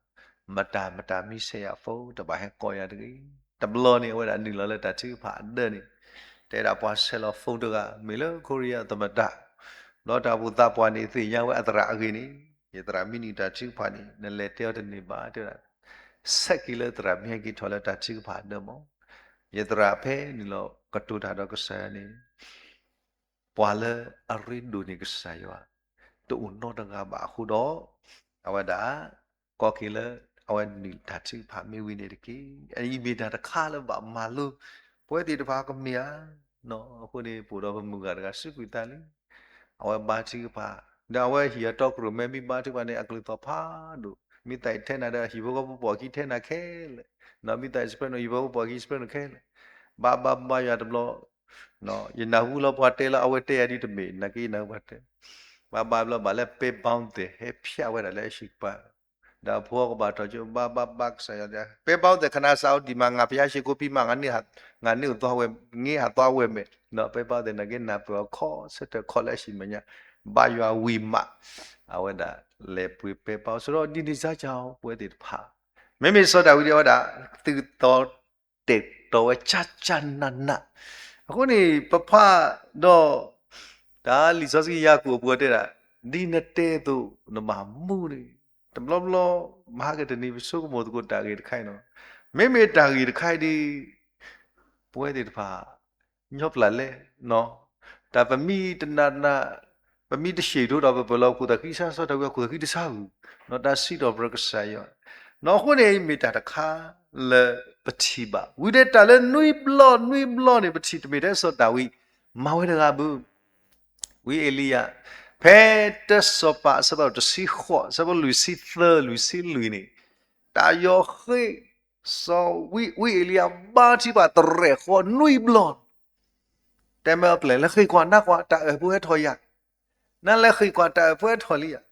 မတၤမတၤမ့ၢ်ဆဲးယၤ phone တဘၣ်ဟဲကိးယၤတဂ့ၤ. တဘျီန့ၣ် အဝဲဒၣ်နုာ်လီၤလၢတၢ်ထုကဖၣ်အဒၢးန့ၣ် တဲဒၣ်ပှၤဆဲးလီၤ phone တဂၤ မ့ၢ်လၢ Korea သမ္မတ ဘျီတၢ်အိၣ်ဖှိၣ်သးပှၢ်န့ၣ် သ့ၣ်ညါဝဲအသရၣ်အဂ့ၢ်န့ၣ် ယသရၣ်မ့ၢ်နုာ်တၢ်ထုကဖၣ်န့ၣ် နလဲၤတဲအီၤတန့ၢ်ဘၣ် တဲဝဲဒၣ် ဆဲးက့ၤလၢသရၣ်မ့ၢ်ဟဲက့ၤထီၣ်လၢတၢ်ထုကဖၣ်အဒၢးမး ယသရၣ်ဖဲနုာ်လီၤကတိၤတၢ်ဒီးကစၢ်ယွၤန့ၣ် ပှၤလၢအရ့ဒိၣ်န့ၢ်ကစၢ်ယွၤ တအိၣ်နီတဂၤဘၣ်အဃိဒီး အဝဲဒၣ် ကိးက့ၤလၢ အဝဲနုာ်တၢ်ထုကဖၣ်မ့ၢ်ဝံၤန့ၣ်တက့ၢ်. အအံၤမ့ၢ်တၢ်တခါလၢဘၣ်မၤလိ ပဝဲသ့ၣ်တဖၣ်ကမ့ၢ်ဧါ. အဃိန့ၣ် ပအိၣ်ဒီးပမုၢ်ဂၤတဂၤ စူးကွံာ်သးလံ အဝဲဘါထုကဖၣ် ဒီးအဝဲဟံၣ်အတီခိၣ်ရိၣ်မဲ မ့ၢ်ဘါထုကဖၣ်န့ၣ် အကလုၢ်သီၣ်ဖးဒိၣ် မ့ၢ်သးအံၤထဲနၤဒီး ဟံၣ်ဖိဃီဖိပိာ်ခံထဲနၤခဲလၢာ် မ့ၢ်သးအံၤ soprano ဟံၣ်ဖိဃီဖိပိာ်ခံ soprano ခဲလၢာ် ဘါဘါဘါယွၤတဘျီ ယနၢ်ဟူလၢပှၤတဲလၢအဝဲတဲယၤဒ်တမ့ၢ် နာ်က့ယနၢ်ဟူပှၤတဲ ဘါဘါဘျီဘၣ်လၢပဲဘီသဲး ဟဲဖျါဝဲဒၣ်လၢအဟံၣ်ကပၤ ဒီးအဖိကဘၣ်ထီၣ်ကၠိ ဘါဘါဘါကစၢ်ယွၤ ပဲဘီသဲး ခနါစးအိၣ်ဒံးမး ငါဖယါရှ့ကိးဖံးမး ငါန့ၢ်သီဝဲမဲာ် ငါန့ၢ်သီဝဲမဲာ်နီၤပဲဘီသဲး နာ်က့နၢ်ပၢၢ်အီၤခီဆၢထၢၣ်ခီလၢအဟံၣ်မဲာ်ညါ ဘါယွၤဝံၤမး အဝဲဒၣ်လဲၤပှ့ၤပဲဘီ ဆိုတော့ ဒ်န့ၣ်စ့ၢ်ကီး ပဝဲသ့ၣ်တဖၣ် မ့မ့ၢ်စီၤဒၤဝံးဒ်အဝဲဒၣ် သူၣ်တီတဲာ်တီဝဲ ကၢ်ကၢ်နးနး အဃိန့ၣ် ပဖးဒီး တၢ်လံာ်စီဆှံယၤကိာ်အပူၤတဲဒၣ် ဒ်နတဲအသိးနဘၣ်မူန့ၣ် တဘျီဘျီ မဟါကတနံၤ ပဆိကမိၣ်သကိးတၢ်ဂ့ၢ်တခါအံၤနီၤ မ့မ့ၢ်တၢ်ဂ့ၢ်တခါအံၤဒီး ပဝဲသ့ၣ်တဖၣ် ညီပျၢ်လဲၣ် တၢ်ပမံတနးနး ပမံတဆံးဒိၣ်ဒီး ပပၢၢ်လီၤခိၣ်သးဃံဆါ စီၤဒၤဝံးအခိၣ်သးဃံတဆါဧိၤ တၢ်စံးထီၣ်ပတြၢၤကစၢ်ယွၤ အဃိန့ၣ် မ့ၢ်တၢ်တခါလၢပထံၣ်ဘၣ် ဝံၤဒီးတၢ်လၢနွံဘျီ နွံဘျီန့ၣ် ပထံၣ်တမ့ၢ်ထဲစီၤဒၤဝံး မၤဝဲတဂၤဘၣ် ဝံအ့လံယၤ ဖဲတၢစီၤပၤ အဆၢဖးတဆံဃိး အဆၢဖိလွံၢ်ဆံသၢ လွံၢ်ဆံလွံၢ်န့ၣ် တၢ်ယီၤဃ့ၢ် စီၤဝံ ဝံအ့လံယၤဘါထုကဖၣ်တရဲၣ်ဃီနွံဘျီ တဲမ့ၢ်အပျဲၢ်လၢဃ့ၢ်ကွၢ်နၢ်ကွၢ် တၢ်အၢၣ်ဖိဟဲထီၣ်ယၤ နလဲၤဃ့ၢ်ကွၢ်တၢ်အၢၣ်ဖိဟဲထီၣ်လံယၤ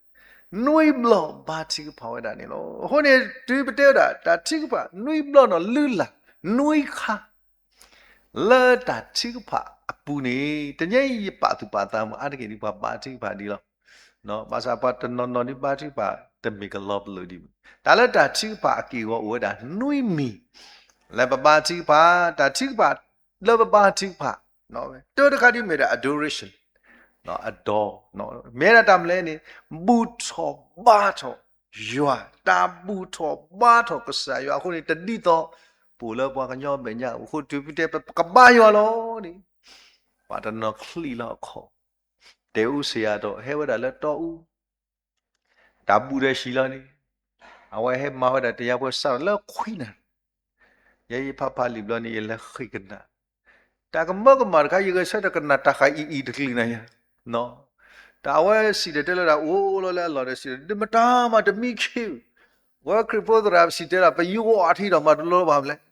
နွံဘျီဘါထုကဖၣ်ဝဲဒၣ်န့ၣ်လီၤ. အဃိန့ၣ် တုၤပတဲဝဲဒၣ် တၢ်ထုကဖၣ်နွံဘျီနီၤ လုၢ်လၢ် နွံခါ လၢတၢ်ထုကဖၣ်အပူၤန့ၣ် တနံၤအံၤယပာ်သူၣ်ပာ်သးမး အါတက့ၢ်ဒ်ပှၤဘါထုကဖၣ်ဒ်လီၤ. ဘၣ်ဆၣ်ပှၤတနီၤနီၤဒ်ဘါထုကဖၣ် တမ့ၢ်ကလီၤပလိာ်ဒံး တၢ်လၢတၢ်ထုကဖၣ်အက့ၢ်အဂီၤအိၣ်ဝဲဒၣ်နွံမံၤ လၢပဘါထုကဖၣ် တၢ်ထုကဖၣ်လၢပဘါထုကဖၣ် တၢ်တခါဒ်မ့ၢ်ဒၣ် adoration အဒီ မ့ၢ်ဒၣ်တၢ်မနုၤလဲၣ်န့ၣ် ဘူၣ်ထီၣ်ဘါထီၣ်ယွၤ တၢ်ဘူၣ်ထီၣ်ဘါထီၣ်ကစၢ်ယွၤအဃိန့ၣ် တဒ်သိး ပအိၣ်လၢပှၤကညီမဲာ်ညါအဃိ တုၤပတဲပကဘါယွၤလီၤန့ၣ် ပှၤတနီၤချံးလီၤအခီၣ် တဲအူစ့ယၤဒီး ဟဲဝဲဒၣ်လၢတီအူ တၢ်ဘူၣ်ဒီးဟံၣ်လီၤန့ၣ် အဝဲဟဲမၤဝဲဒၣ်တယါပှဲၤစးထီၣ်လၢခွံနၣ်ရံၣ် ယဲယဖးဖးလံာ်ဘျီန့ၣ် ယလဲၤဃ့ၢ်ကနၣ် တၢ်ကမၢကမၣ်တခါ ယဂဲၤဆၢထၢၣ်ကနၣ်တၢ်ဃာ်အံၤအံၤတကလုာ်နၤယၤ တၢ်အဝဲစံၣ်တဲၤတဲလၢဒၣ်အိၣ်လီၤလၢအလီၢ်ဒီးစံၣ်တဲၤ ဒ်မတၤမးတမံခ့ ဝဲခရံာ်ဖိသရၣ်စံၣ်တဲၤလၢ ပယွၤအထံဒီးမၤတလီဘၣ်မလဲၣ်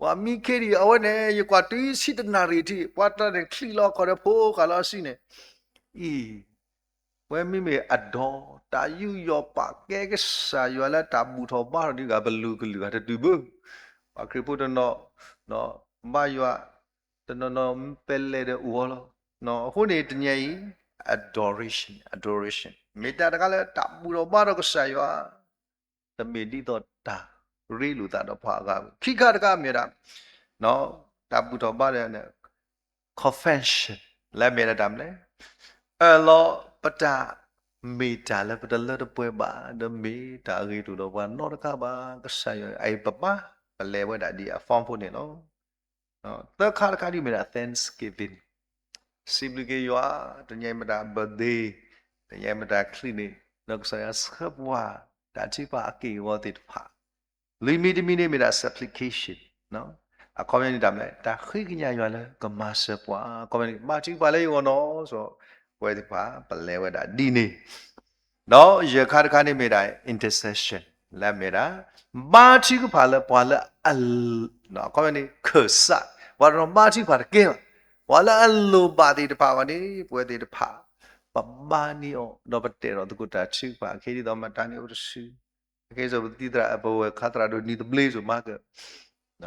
ပှၤမံခ့ဒံး အဝဲန့ၣ် ယကွၢ်တုၤဆံတနၣ်ရံၣ်ထံၣ် ပှၤတၢ်န့ၣ်ချံးလီၤအခီၣ်ဒီးဖိဃာ်လီၤအစုန့ၣ် အံၤ ဝဲမ့မ့ၢ်အဒီ တၢ်ယူးယီၣ်ပာ်ကဲကစၢ်ယွၤလၢတၢ်ဘူၣ်ထီၣ်ဘါထီၣ်ဒ်ဂၤ ပလူၤကလုာ်ဂၤတတုၤဘၣ် ပှၤခရံာ်ဖိတနီၤ ဘါယွၤ တနီၤနီၤပလဲၤဒီးအိၣ်လီၤ အဃိန့ၣ်တနံၤအံၤ adoration adoration မ့ၢ်တၢ်တခါလၢတၢ်ဘူၣ်ထီၣ်ဘါထီၣ်ကစၢ်ယွၤ တမ့ၢ်ဒ်သိးတၢ်ရ့လိာ်သးဒီးပှၤအဂၤဘၣ် ခံခါတခါမ့ၢ်ဒၣ် တၢ်ဘူၣ်ထီၣ်ဘါထီၣ်န့ၣ် confession လၢမ့ၢ်ဒၣ်တၢ်မနုၤလဲၣ် အၢၣ်လီၤပတၢ်မ့ၢ်တၢ်လၢပတလၢတပှဲၤဘၣ် ဒီးမ့ၢ်တၢ်အဂ့ၤတအိၣ်ဒီးပှၤနီတခါဘၣ် ကစၢ်ယွၤအံၤပဘါ ပလဲၤဝဲဒၣ်ဒ်အ form ဖိန့ၣ်လီၤ. သၢခါတခါဒ်မ့ၢ်ဒၣ် thanksgiving စံးဘျုးက့ၤယွၤ တနံၤအံၤမ့ၢ်တၢ် birthday တနံၤအံၤမ့ၢ်တၢ်ချံးန့ၣ် ဒီးကစၢ်ယွၤဆှၢပှၤ တၢ်ထုကဖၣ်အက့ၢ်အဂီၤသ့ၣ်တဖၣ် လွံၢ်မံၤတမံၤန့ၣ်မ့ၢ်ဒၣ် supplication အခီပညီန့ၣ်တၢ်မနုၤလဲၣ် တၢ်ဃ့ကညးယွၤလၢကမၤစၢၤပှၤ အခီပညီန့ၣ် ဘါထုကဖၣ်လၢယဂီၢ်နီၤ စီၤ ပဝဲသ့ၣ်တဖၣ် ပလဲၤဝဲဒၣ်ဒ်န့ၣ် ဒီးယဲၢ်ခါတခါန့ၣ်မ့ၢ်ဒၣ် intercession လၢအမ့ၢ်ဒၣ် ဘါထုကဖၣ်လၢပှၤလၢအ အခီပညီန့ၣ် ခၢၣ်စး ပှၤတနီၤဘါထုကဖၣ်တကဲဘၣ် ပှၤလၢအလိၣ်ဘၣ်သ့ၣ်တဖၣ်ဘၣ်န့ၣ် ပဝဲသ့ၣ်တဖၣ် ပဘါန့ၢ်အီၤ ဒီးပတဲာ်ထီၣ်သကိးတၢ်ထုကဖၣ် အခဲဒ်သိးမတၤန့ၣ်အိၣ်တစု အခဲအံၤပသံသရၣ် ပဝဲၢ်ခါသရၣ်ဒိၣ်နံၤသဘျ့စိၤမၤကၢၢ်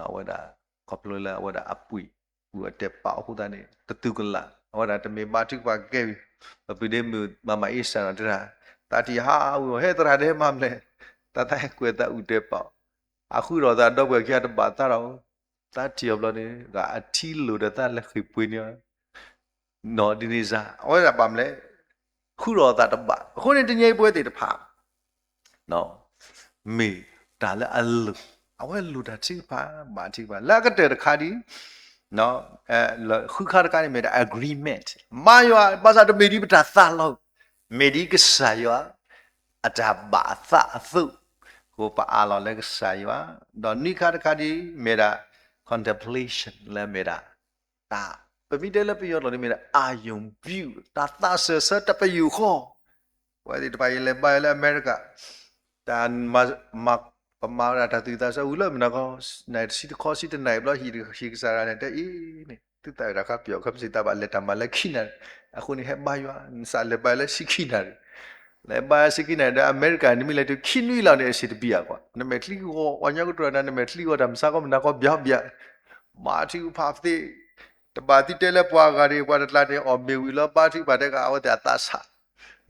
အဝဲဒၣ် ခီဖျိလၢအဝဲဒၣ်အပှ့ၤ ပူၤအတဲာ်ပာ်အဃိသတးန့ၣ် တသူကလး အဝဲဒၣ်တမ့ၢ်ဘါထုကဖၣ်ကဲဝံၤ ပပုၢ်ဒ့မုၣ်မၤမၤအ့စၢ်နီၤတဲဒၣ် သးထံၣ်ဟးဝံၤ ဟဲသရၣ်ဒဲးမၤမလဲၣ် တၢ်သးဟဲကွဲးသးအုးတဲာ်ပာ်အီၤ အဃုထီၣ်သးဒီပုၢ်ဝဲၢ်ခံဂၤတဘၣ်သးဒီး သးထံၣ်အီၤဘျီန့ၣ် ဂၤအထံလိာ်ဒီးသးလၢဃ့ၢ်ပှ့ၤန့ၣ် ဒ်န့ၣ်စ့ၢ် အဝဲဒၣ်ဘၣ်မလဲၣ် ဃုထီၣ်သးတဘၣ် အဃိန့ၣ်တနံၤအံၤပဝဲသ့ၣ်တဖၣ် မ့ၢ်တၢ်လၢအလိၤ အဝဲလိၣ်တၢ်ထုကဖၣ် ဘၣ်ထုကဖၣ် လၢအကတၢၢ်တခါဒ် ဃုခါတခါန့ၣ်မ့ၢ်ဒၣ် agreement မၤယွၤ ဘၣ်ဆၣ်တမ့ၢ်ဒ်ပတၢ်သးလီၤ မ့ၢ်ဒ်ကစၢ်ယွၤ အတၢ်ဘၣ်အသးအသိး ဃိပအးလီၤလၢကစၢ်ယွၤ ဒီးနွံခါတခါဒ်မ့ၢ်ဒၣ် contemplation လၢမ့ၢ်ဒၣ် တၢ် ပမ့ၢ်တဲလၢပယီၤလီၤန့ၣ်မ့ၢ်ဒၣ် အာရုံပြု တၢ်သးစၢၤဆၢတပယူာ်ဃီ ပဝဲသ့ၣ်တဖၣ်အံၤလဲၤဘါယွၤလၢအမဲရကၤ တၢ် ပမၤဝဲဒၣ်တၢ်သူၣ်ဝံၣ်သးဆၢဝံၤလၢမုၢ်နၤခီ နံၣ်တဆံတခီဆံတနံၣ်ဘျီ ဟံၣ်ကစၢ်ဒၣ်န့ၣ် တဲအံၤန့ၣ် သုသးဝံၣ်တၢ်ခါပယီၤခါ ပစံးတၢ်ဘၣ်လဲၤတၢ်မၤလၢခံနၣ်ရံၣ် အဃိန့ၣ် ဟဲဘါယွၤ နစးလဲၤဘါယွၤလၢဆံခံနၣ်ရံၣ် လဲၤဘါယွၤဆံခံနၣ်ရံၣ် ဒီးအမဲရကၤန့ၣ် မ့ၢ်လဲၤတုၤခံနွံလီၤန့ၣ် အစံးတဘံၣ်အကွၢ် နမဲာ်ချံဂီၤ ပှၤကညီကတြၢၤနၤ နမဲာ်ချံဂီၤတၢ်မုၢ်ဆါခီမုၢ်နၤခီဘၣ်ဘၣ် ဘါထုကဖၣ်သ့ တဘၣ်သံတဲလၢပှၤဂၤန့ၣ် ပှၤတကျါန့ၣ် အီၣ်မ့ၤဝံၤလီၤ ဘါထုကဖၣ်တဲဂၤ အဝဲသ့ၣ်အသးဆး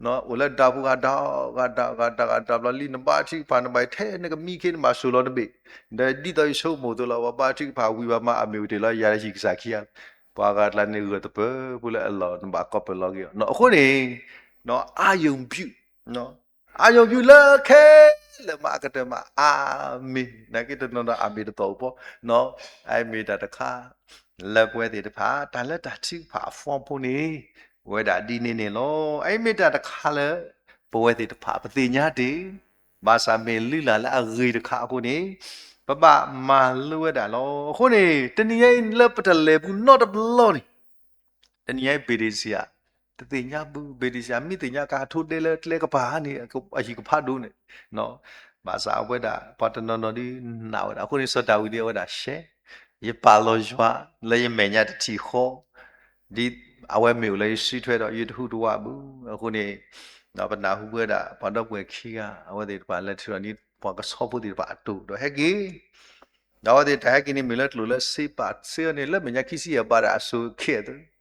အိၣ်လၢဒၢးပူၤဂၤဒၢး ဂၤဒၢး ဂၤဒၢး ဂၤဒၢးဘျီလံ နဘါထုကဖၣ် နဘၣ်ထဲနကမံခ့ နဘၣ်စိာ်လီၤတဘ့ၣ် ဒီးဒ်သိးယဆိကမိၣ်သိးလီၤ ပှၤဘါထုကဖၣ်ဝံၤ ပှၤမၤအမ့ၢ်ဝံၤတ့ၢ်လီၤ ယၤဟံၣ်ကစၢ်ခံဂၤ ပှၤဂၤတကျါန့ၣ် ဂၢၢ်သပၢၤ ပူၤလၢအလီၢ် နဘၣ်ကီပၢၢ်လီၤက့ၤအီၤ အဃိန့ၣ် အာရုံပြု အာရုံပြု လၢခဲလၢာ်မးအကတၢၢ်မး အၤမ့ၣ် နာ်က့တနီၤနီၤ အၤမ့ၣ်တသီၣ်အိၣ်ဘၣ် အမ့ၢ်တၢ်တခါ လၢပဝဲသ့ၣ်တဖၣ် တၢ်လၢတၢ်ထုကဖၣ်အဖီဖိန့ၣ် ဝဲဒၣ်ဒ်န့ၣ်န့ၣ်လီၤ. အအံၤမ့ၢ်တၢ်တခါလၢ ပဝဲသ့ၣ်တဖၣ် ပသ့ၣ်ညါတ့ၢ် ဘၣ်ဆၣ်မ့ၢ်လုၢ်လၢ်လၢအဂ့ၤတခါအဃိန့ၣ် ပဘၣ်မၤလိဝဲဒၣ်လီၤ. အဃိန့ၣ် တနံၤညါအံၤလၢပတလဲၤပူၤနီတဘျီန့ၣ် တနံၤညါအံၤ ဘ့ၣ်ဒ့စံယၤ တသ့ၣ်ညါဘၣ် ဘ့ၣ်ဒ့စံယၤ မ့ၢ်သ့ၣ်ညါကါထိၣ်ဒဲလၢကျဲကပၤန့ၣ် အဟံၣ်ကဖးဒိၣ်န့ၣ် ဘၣ်ဆၣ်အဝဲဒၣ် ပှၤတနီၤနီၤဒ်နာ်ဝဲဒၣ် အဃိန့ၣ် စီၤဒၤဝံးဒ်အဝဲဒၣ်ရှဲ ယပာ်လီၤယွၤ လၢယမဲာ်ညါတထံၣ်ဃီ ဒ်အဝဲမ့ၢ်အိၣ်လၢယစုထွဲဒီး ယတဟူးတဝးဘၣ်. အဃိန့ၣ် ပနၢ်ဟူဝဲဒၣ် ပှၤဒီပုၢ်ဝဲၢ်ခံဂၤ အဝဲသ့ၣ်တဖၣ်လဲၤထုးထီၣ်န့ၢ် ပှၤကဆီဖိသ့ၣ်တဖၣ်အတိၢ်ဒီးဟဲက့ၤ ဒီးအဝဲသ့ၣ်တၢ်ဟဲက့ၤန့ၣ်မ့ၢ်လၢကျိၤလၢစ့ပာ်စ့အီၤန့ၣ် လၢမဲာ်ညါခံဆံယဲၢ်ဘးဒၣ်အစိၤခဲအံၤ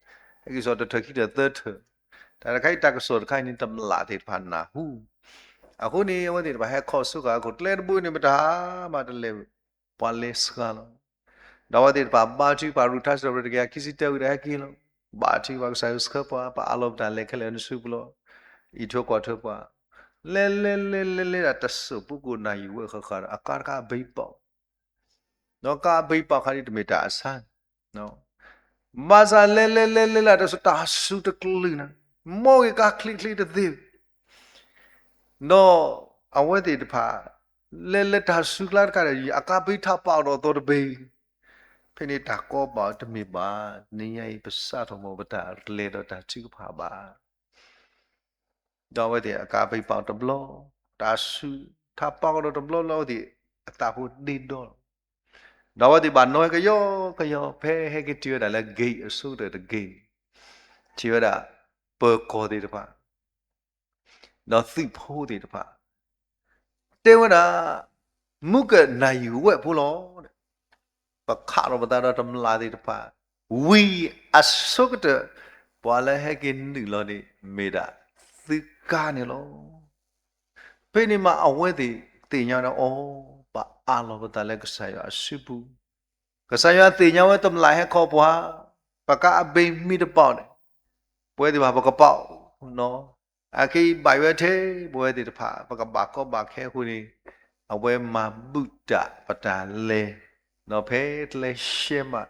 ဟဲက့ၤစိာ်တထၢၣ်ခံထၢၣ်သၢထၢၣ်, တၢ်တခါအံၤတၢ်ကစီၣ်တခါအံၤန့ၣ် တမျၢ်သ့ၣ်တဖၣ်နၢ်ဟူ, အဃိန့ၣ် အဝဲသ့ၣ်တဖၣ်ဟဲခီၣ်ဆိဃာ်အခိၣ် ကျဲတဘိန့ၣ် မတၤမးတလဲၤ, ပှၤလဲၤစှၤလီၤ. ဒီးအဝဲသ့ၣ်တဖၣ်ဘါထုကဖၣ် ရူၢ်ထါစံးထီၣ်ပတြၢၤတကယၤခံဆံတၢဝံၤဒီးဟဲက့ၤလီၤ. ဘါထုကဖၣ်ကစၢ်ယွၤဆှၢပှၤ, ပအးလီၤပတၢ်လဲၤခဲလၢာ်နစုပူၤလီၤ. အံးထွဲကွၢ်ထွဲပှၤ, လဲၤလဲၤလဲၤလဲၤလဲၤဒၣ်တစိၢ်ဖိကိၣ်နၢ်ယံာ်ဝဲဃၣ်ဃၣ်ဒီး အကါတခါအဘံပာ် ဒီးကါအဘံပာ်ခါဒ်တမ့ၢ်တၢ်အဆါ, ဘၣ်ဆၣ်လဲၤလဲၤလဲၤလဲၤလၢတၢ်စူၤတၢ်စူၤတကလုာ်န့ၣ်, မ်ဂ့ၤကါချ့ချ့တသ့, ဒီးအဝဲသ့ၣ်တဖၣ် လဲၤလဲၤတၢ်စူၤကျါတခါဒီး အကါဘံထးပာ်အီၤဒီးအသီတဘ့ၣ်, ဖဲန့ၣ်တၢ်ကီဘၣ်တမ့ၢ်ဘၣ်, နံၤညါအံၤပစးထီၣ်မ့ၢ်ပတၢ်လဲၤဒီးတၢ်ထုကဖၣ်ဘၣ် ဒီးအဝဲသ့ၣ်အကါဘံပာ်အီၤတဘျီ, တၢ်စူၤထးပာ်ကဒီးတဘျီလၢအဝဲသ့ၣ်အသးဖိဒ့ဒီလီၤ. ဒီးအဝဲသ့ၣ်ဘၣ်နီၣ်ဝဲကယီကယီ ဖဲဟဲက့ၤတုၤဝဲဒၣ်လၢ gate အဆိကတၢၢ်တ gate န့ၣ်, ထံၣ်ဝဲဒၣ် ပၢၤကီၢ်သ့ၣ်တဖၣ် ဒီးသုးဖိသ့ၣ်တဖၣ် တဲဝဲဒၣ် မုၢ်ကနၣ်ယံာ်ဝဲဖိလီၤ. ပခးထီၣ်ပသးဒီးတမျၢ်သ့ၣ်တဖၣ်, ဝံၤအဆိကတၢၢ် ပှၤလၢဟဲက့ၤနုာ်လီၤန့ၣ် မ့ၢ်ဒၣ်သုးကါန့ၣ်လီၤ. ဖဲန့ၣ်မးအဝဲသ့ၣ်သ့ၣ်ညါဒီးအီၤ, ပအးလီၤပသးလၢကစၢ်ယွၤအစုပူၤ, ကစၢ်ယွၤသ့ၣ်ညါဝဲတမျၢ်ဟဲခီပှၤ, ပကါအဘံမ့ၢ်တပာ်န့ၣ်, ပဝဲသ့ၣ်တဖၣ်ပကပာ် အခဲအံၤဘၣ်ယွၤထဲ ပဝဲသ့ၣ်တဖၣ် ပကဘၣ်ကီဘၣ်ခဲအဃိန့ၣ်, အဝဲမၤဘူၣ်တၢ်ပတၢ်လဲၤ, ဒီးဖဲတလဲၤရှဲမး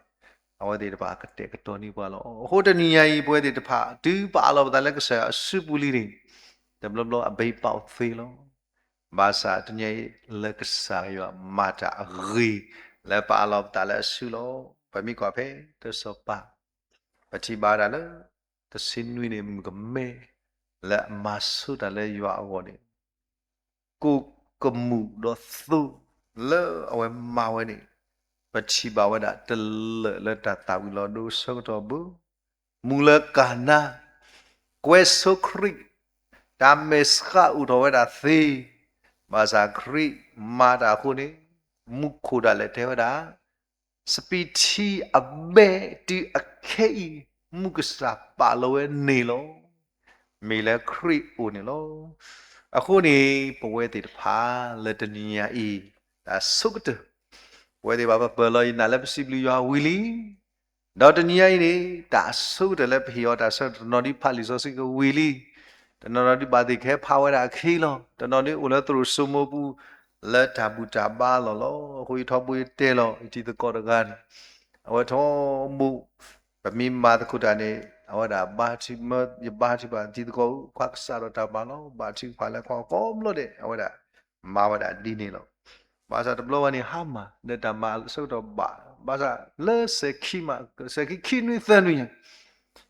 အဝဲသ့ၣ်တဖၣ်ကတဲာ်ကတီၤန့ၢ်ပှၤလီၤ. အဃိတနံၤညါအံၤ ပဝဲသ့ၣ်တဖၣ် တုၤပအးလီၤပသးလၢကစၢ်ယွၤအစုပူၤလံန့ၣ်, တဘျီဘျီအဘံပာ်အိၣ်သ့လီၤ. ဘၣ်ဆၣ်တနံၤညါအံၤ လၢကစၢ်ယွၤမၤတၢ်အဂ့ၤ လၢပအးလီၤပသးလၢအစုလီၤ. ပမ့ၢ်ကွၢ်ဖဲတၢ်စီၤပၤ ပထံၣ်ဘၣ်ဒၣ်လၢ တဆံနွံန့ၣ် မုၣ်ကမဲ လၢအမၤဆိတၢ်လၢယွၤအဂီၢ်န့ၣ်, ကိၣ်ကမူၣ်ဒီးသိ လၢအဝဲမၤဝဲန့ၣ်, ပထံၣ်ဘၣ်ဝဲဒၣ်တလၢာ်လၢတၢ်သၣ်ဝံၤလီၤဒိအဆၢကတီၢ်ဘၣ်, မူလၢကၤနါ, ကွဲဆိခရံာ်, တၢ်မဲာ်ဆှးအိၣ်ထီၣ်ဝဲဒၣ်သ့, ဘၣ်ဆၣ်ခရံာ်မၤတၢ်အဃိန့ၣ်, မူခိၣ်ဒၣ်လဲာ်တဲဝဲဒၣ် စပံးထံအဘဲတုၤအခဲအံၤ မုၢ်ကစၢ်ပာ်လီၤဝဲန့ၣ်လီၤ. မ့ၢ်လၢခရံာ်အိၣ်န့ၣ်လီၤ. အဃိန့ၣ် ပဝဲသ့ၣ်တဖၣ်လၢတနံၤညါအံၤ တၢ်ဆိကတၢၢ် ပဝဲသ့ၣ်ဘၣ်ပပၢၢ်လီၤယနာ်လၢပစံးဘျုးယွၤဝံၤလံ ဒီးတနံၤညါအံၤန့ၣ် တၢ်ဆိကတၢၢ်လၢပဟ့ၣ်အီၤတၢ်ဆၢ တနီၤဒ်ဖးလံာ်စီဆှံကဝံၤလံ, တနီၤနီၤဒ်ဘၣ်သ့ၣ်ကဟဲဖးဝဲဒၣ်အခံလီၤ, တနီၤဒ်အိၣ်လၢသရိာ်စိမိပူၤ လၢတၢ်ဘူၣ်တၢ်ဘါလီၢ်လီၤ. အဃိယထီဘိယတဲလီၤ ယတံၤသကိးတဂၤန့ၣ် အဝဲထီဘိ ပမ့ၢ်မၤသကိးတၢ်န့ၣ် အဝဲဒၣ်ဘါထံ ယဘါထံဘၣ်တံၤသကိး ခွါကစးထီၣ်တၢ်မၤလီၤ. ဘါထံဖးလၢခွါကိးဘျီဒဲး အဝဲဒၣ်မၤဝဲဒၣ်ဒ်န့ၣ်လီၤ. ဘၣ်ဆၣ်တဘျီဝဲန့ၣ် ဟါမၢ် လၢတၢ်မၤအဆၢကတီၢ်ဘၣ်, ဘၣ်ဆၣ်လၢစဲၤခံမး စဲၤခံခံနွံသၢနွံညါ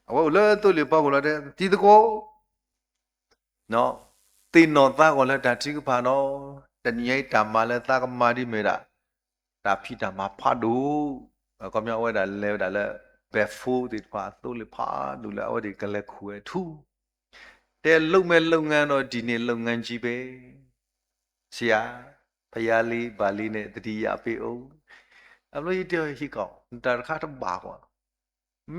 အဝဲအိၣ်လၢသိလ့ၣ်ပီၢ်ခိၣ်လီၤတဲ တံၤသကိး သ့ၣ်နီၣ်သးဂီၤလၢတၢ်ထုကဖၣ်နီၤ, တနံၤညါအံၤတၢ်မၤလၢသးကမၤဒ်မ့ၢ်ဒၣ် တၢ်ဖံးတၢ်မၤဖးဒိၣ်, အခီပညီအဝဲဒၣ်လဲၤဝဲဒၣ်လၢ ဘဲးဖိသ့ၣ်တဖၣ်အသိလ့ၣ်ဖးဒိၣ်လၢအဝဲသ့ၣ်ကလဲၤခူၣ်ဝဲထူ, တဲလုပ်မယ်လုပ်ငန်းတော့ ဒီနေ့လုပ်ငန်းကြီးပဲ ဆရာ, ဖရဲလေးဘာလေးနဲ့ သတိရပေးဦး, အဘျီယတဲဟံးကီး နတၢ်တခါတဘၣ်ကွၢ်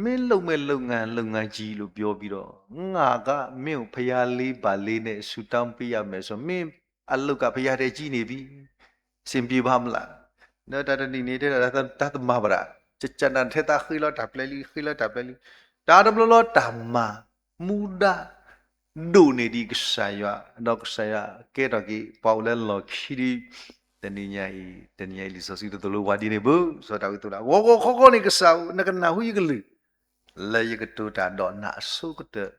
မင်းလုပ်မယ်လုပ်ငန်း လုပ်ငန်းကြီးလို့ပြောပြီးတော့ ငါကမင်းကိုဖရဲလေးဘာလေးနဲ့ ဆုတောင်းပေးရမယ်ဆို မင်းအလုပ်ကဖရဲထဲကြီးနေပြီ စင်ပြေပါမလား, ဒီးတၢ်တနံၤန့ၣ်တဲဒၣ်တၢ်တမၤဘၣ်ဒၣ်, ကကနၣ်ထဲသးဃ့လီၤတၢ်ပျဲလံ ဃ့လီၤတၢ်ပျဲလံ, တၢ်တဘျီလီၤတၢ်မၤ မူဒါ ဒိၣ်န့ၢ်ဒံးကစၢ်ယွၤ, ဒီးကစၢ်ယွၤကဲထီၣ်က့ၤ ပှၤအိၣ်လၢလီၢ်ခံဒံး, တနံၤညါအံၤ တနံၤညါအံၤလံာ်စီဆှံတသိၣ်လိပှၤဒ်န့ၣ်ဘၣ်, စီၤဒၤဝံးသိၣ်ဒၣ် ဂီၤဂီၤခီခီန့ၣ် ကစၢ်ဧၢ နကနၢ်ဟူယကလုၢ် လၢယကတိၤတၢ်ဒီးနၤအဆိကတၢၢ်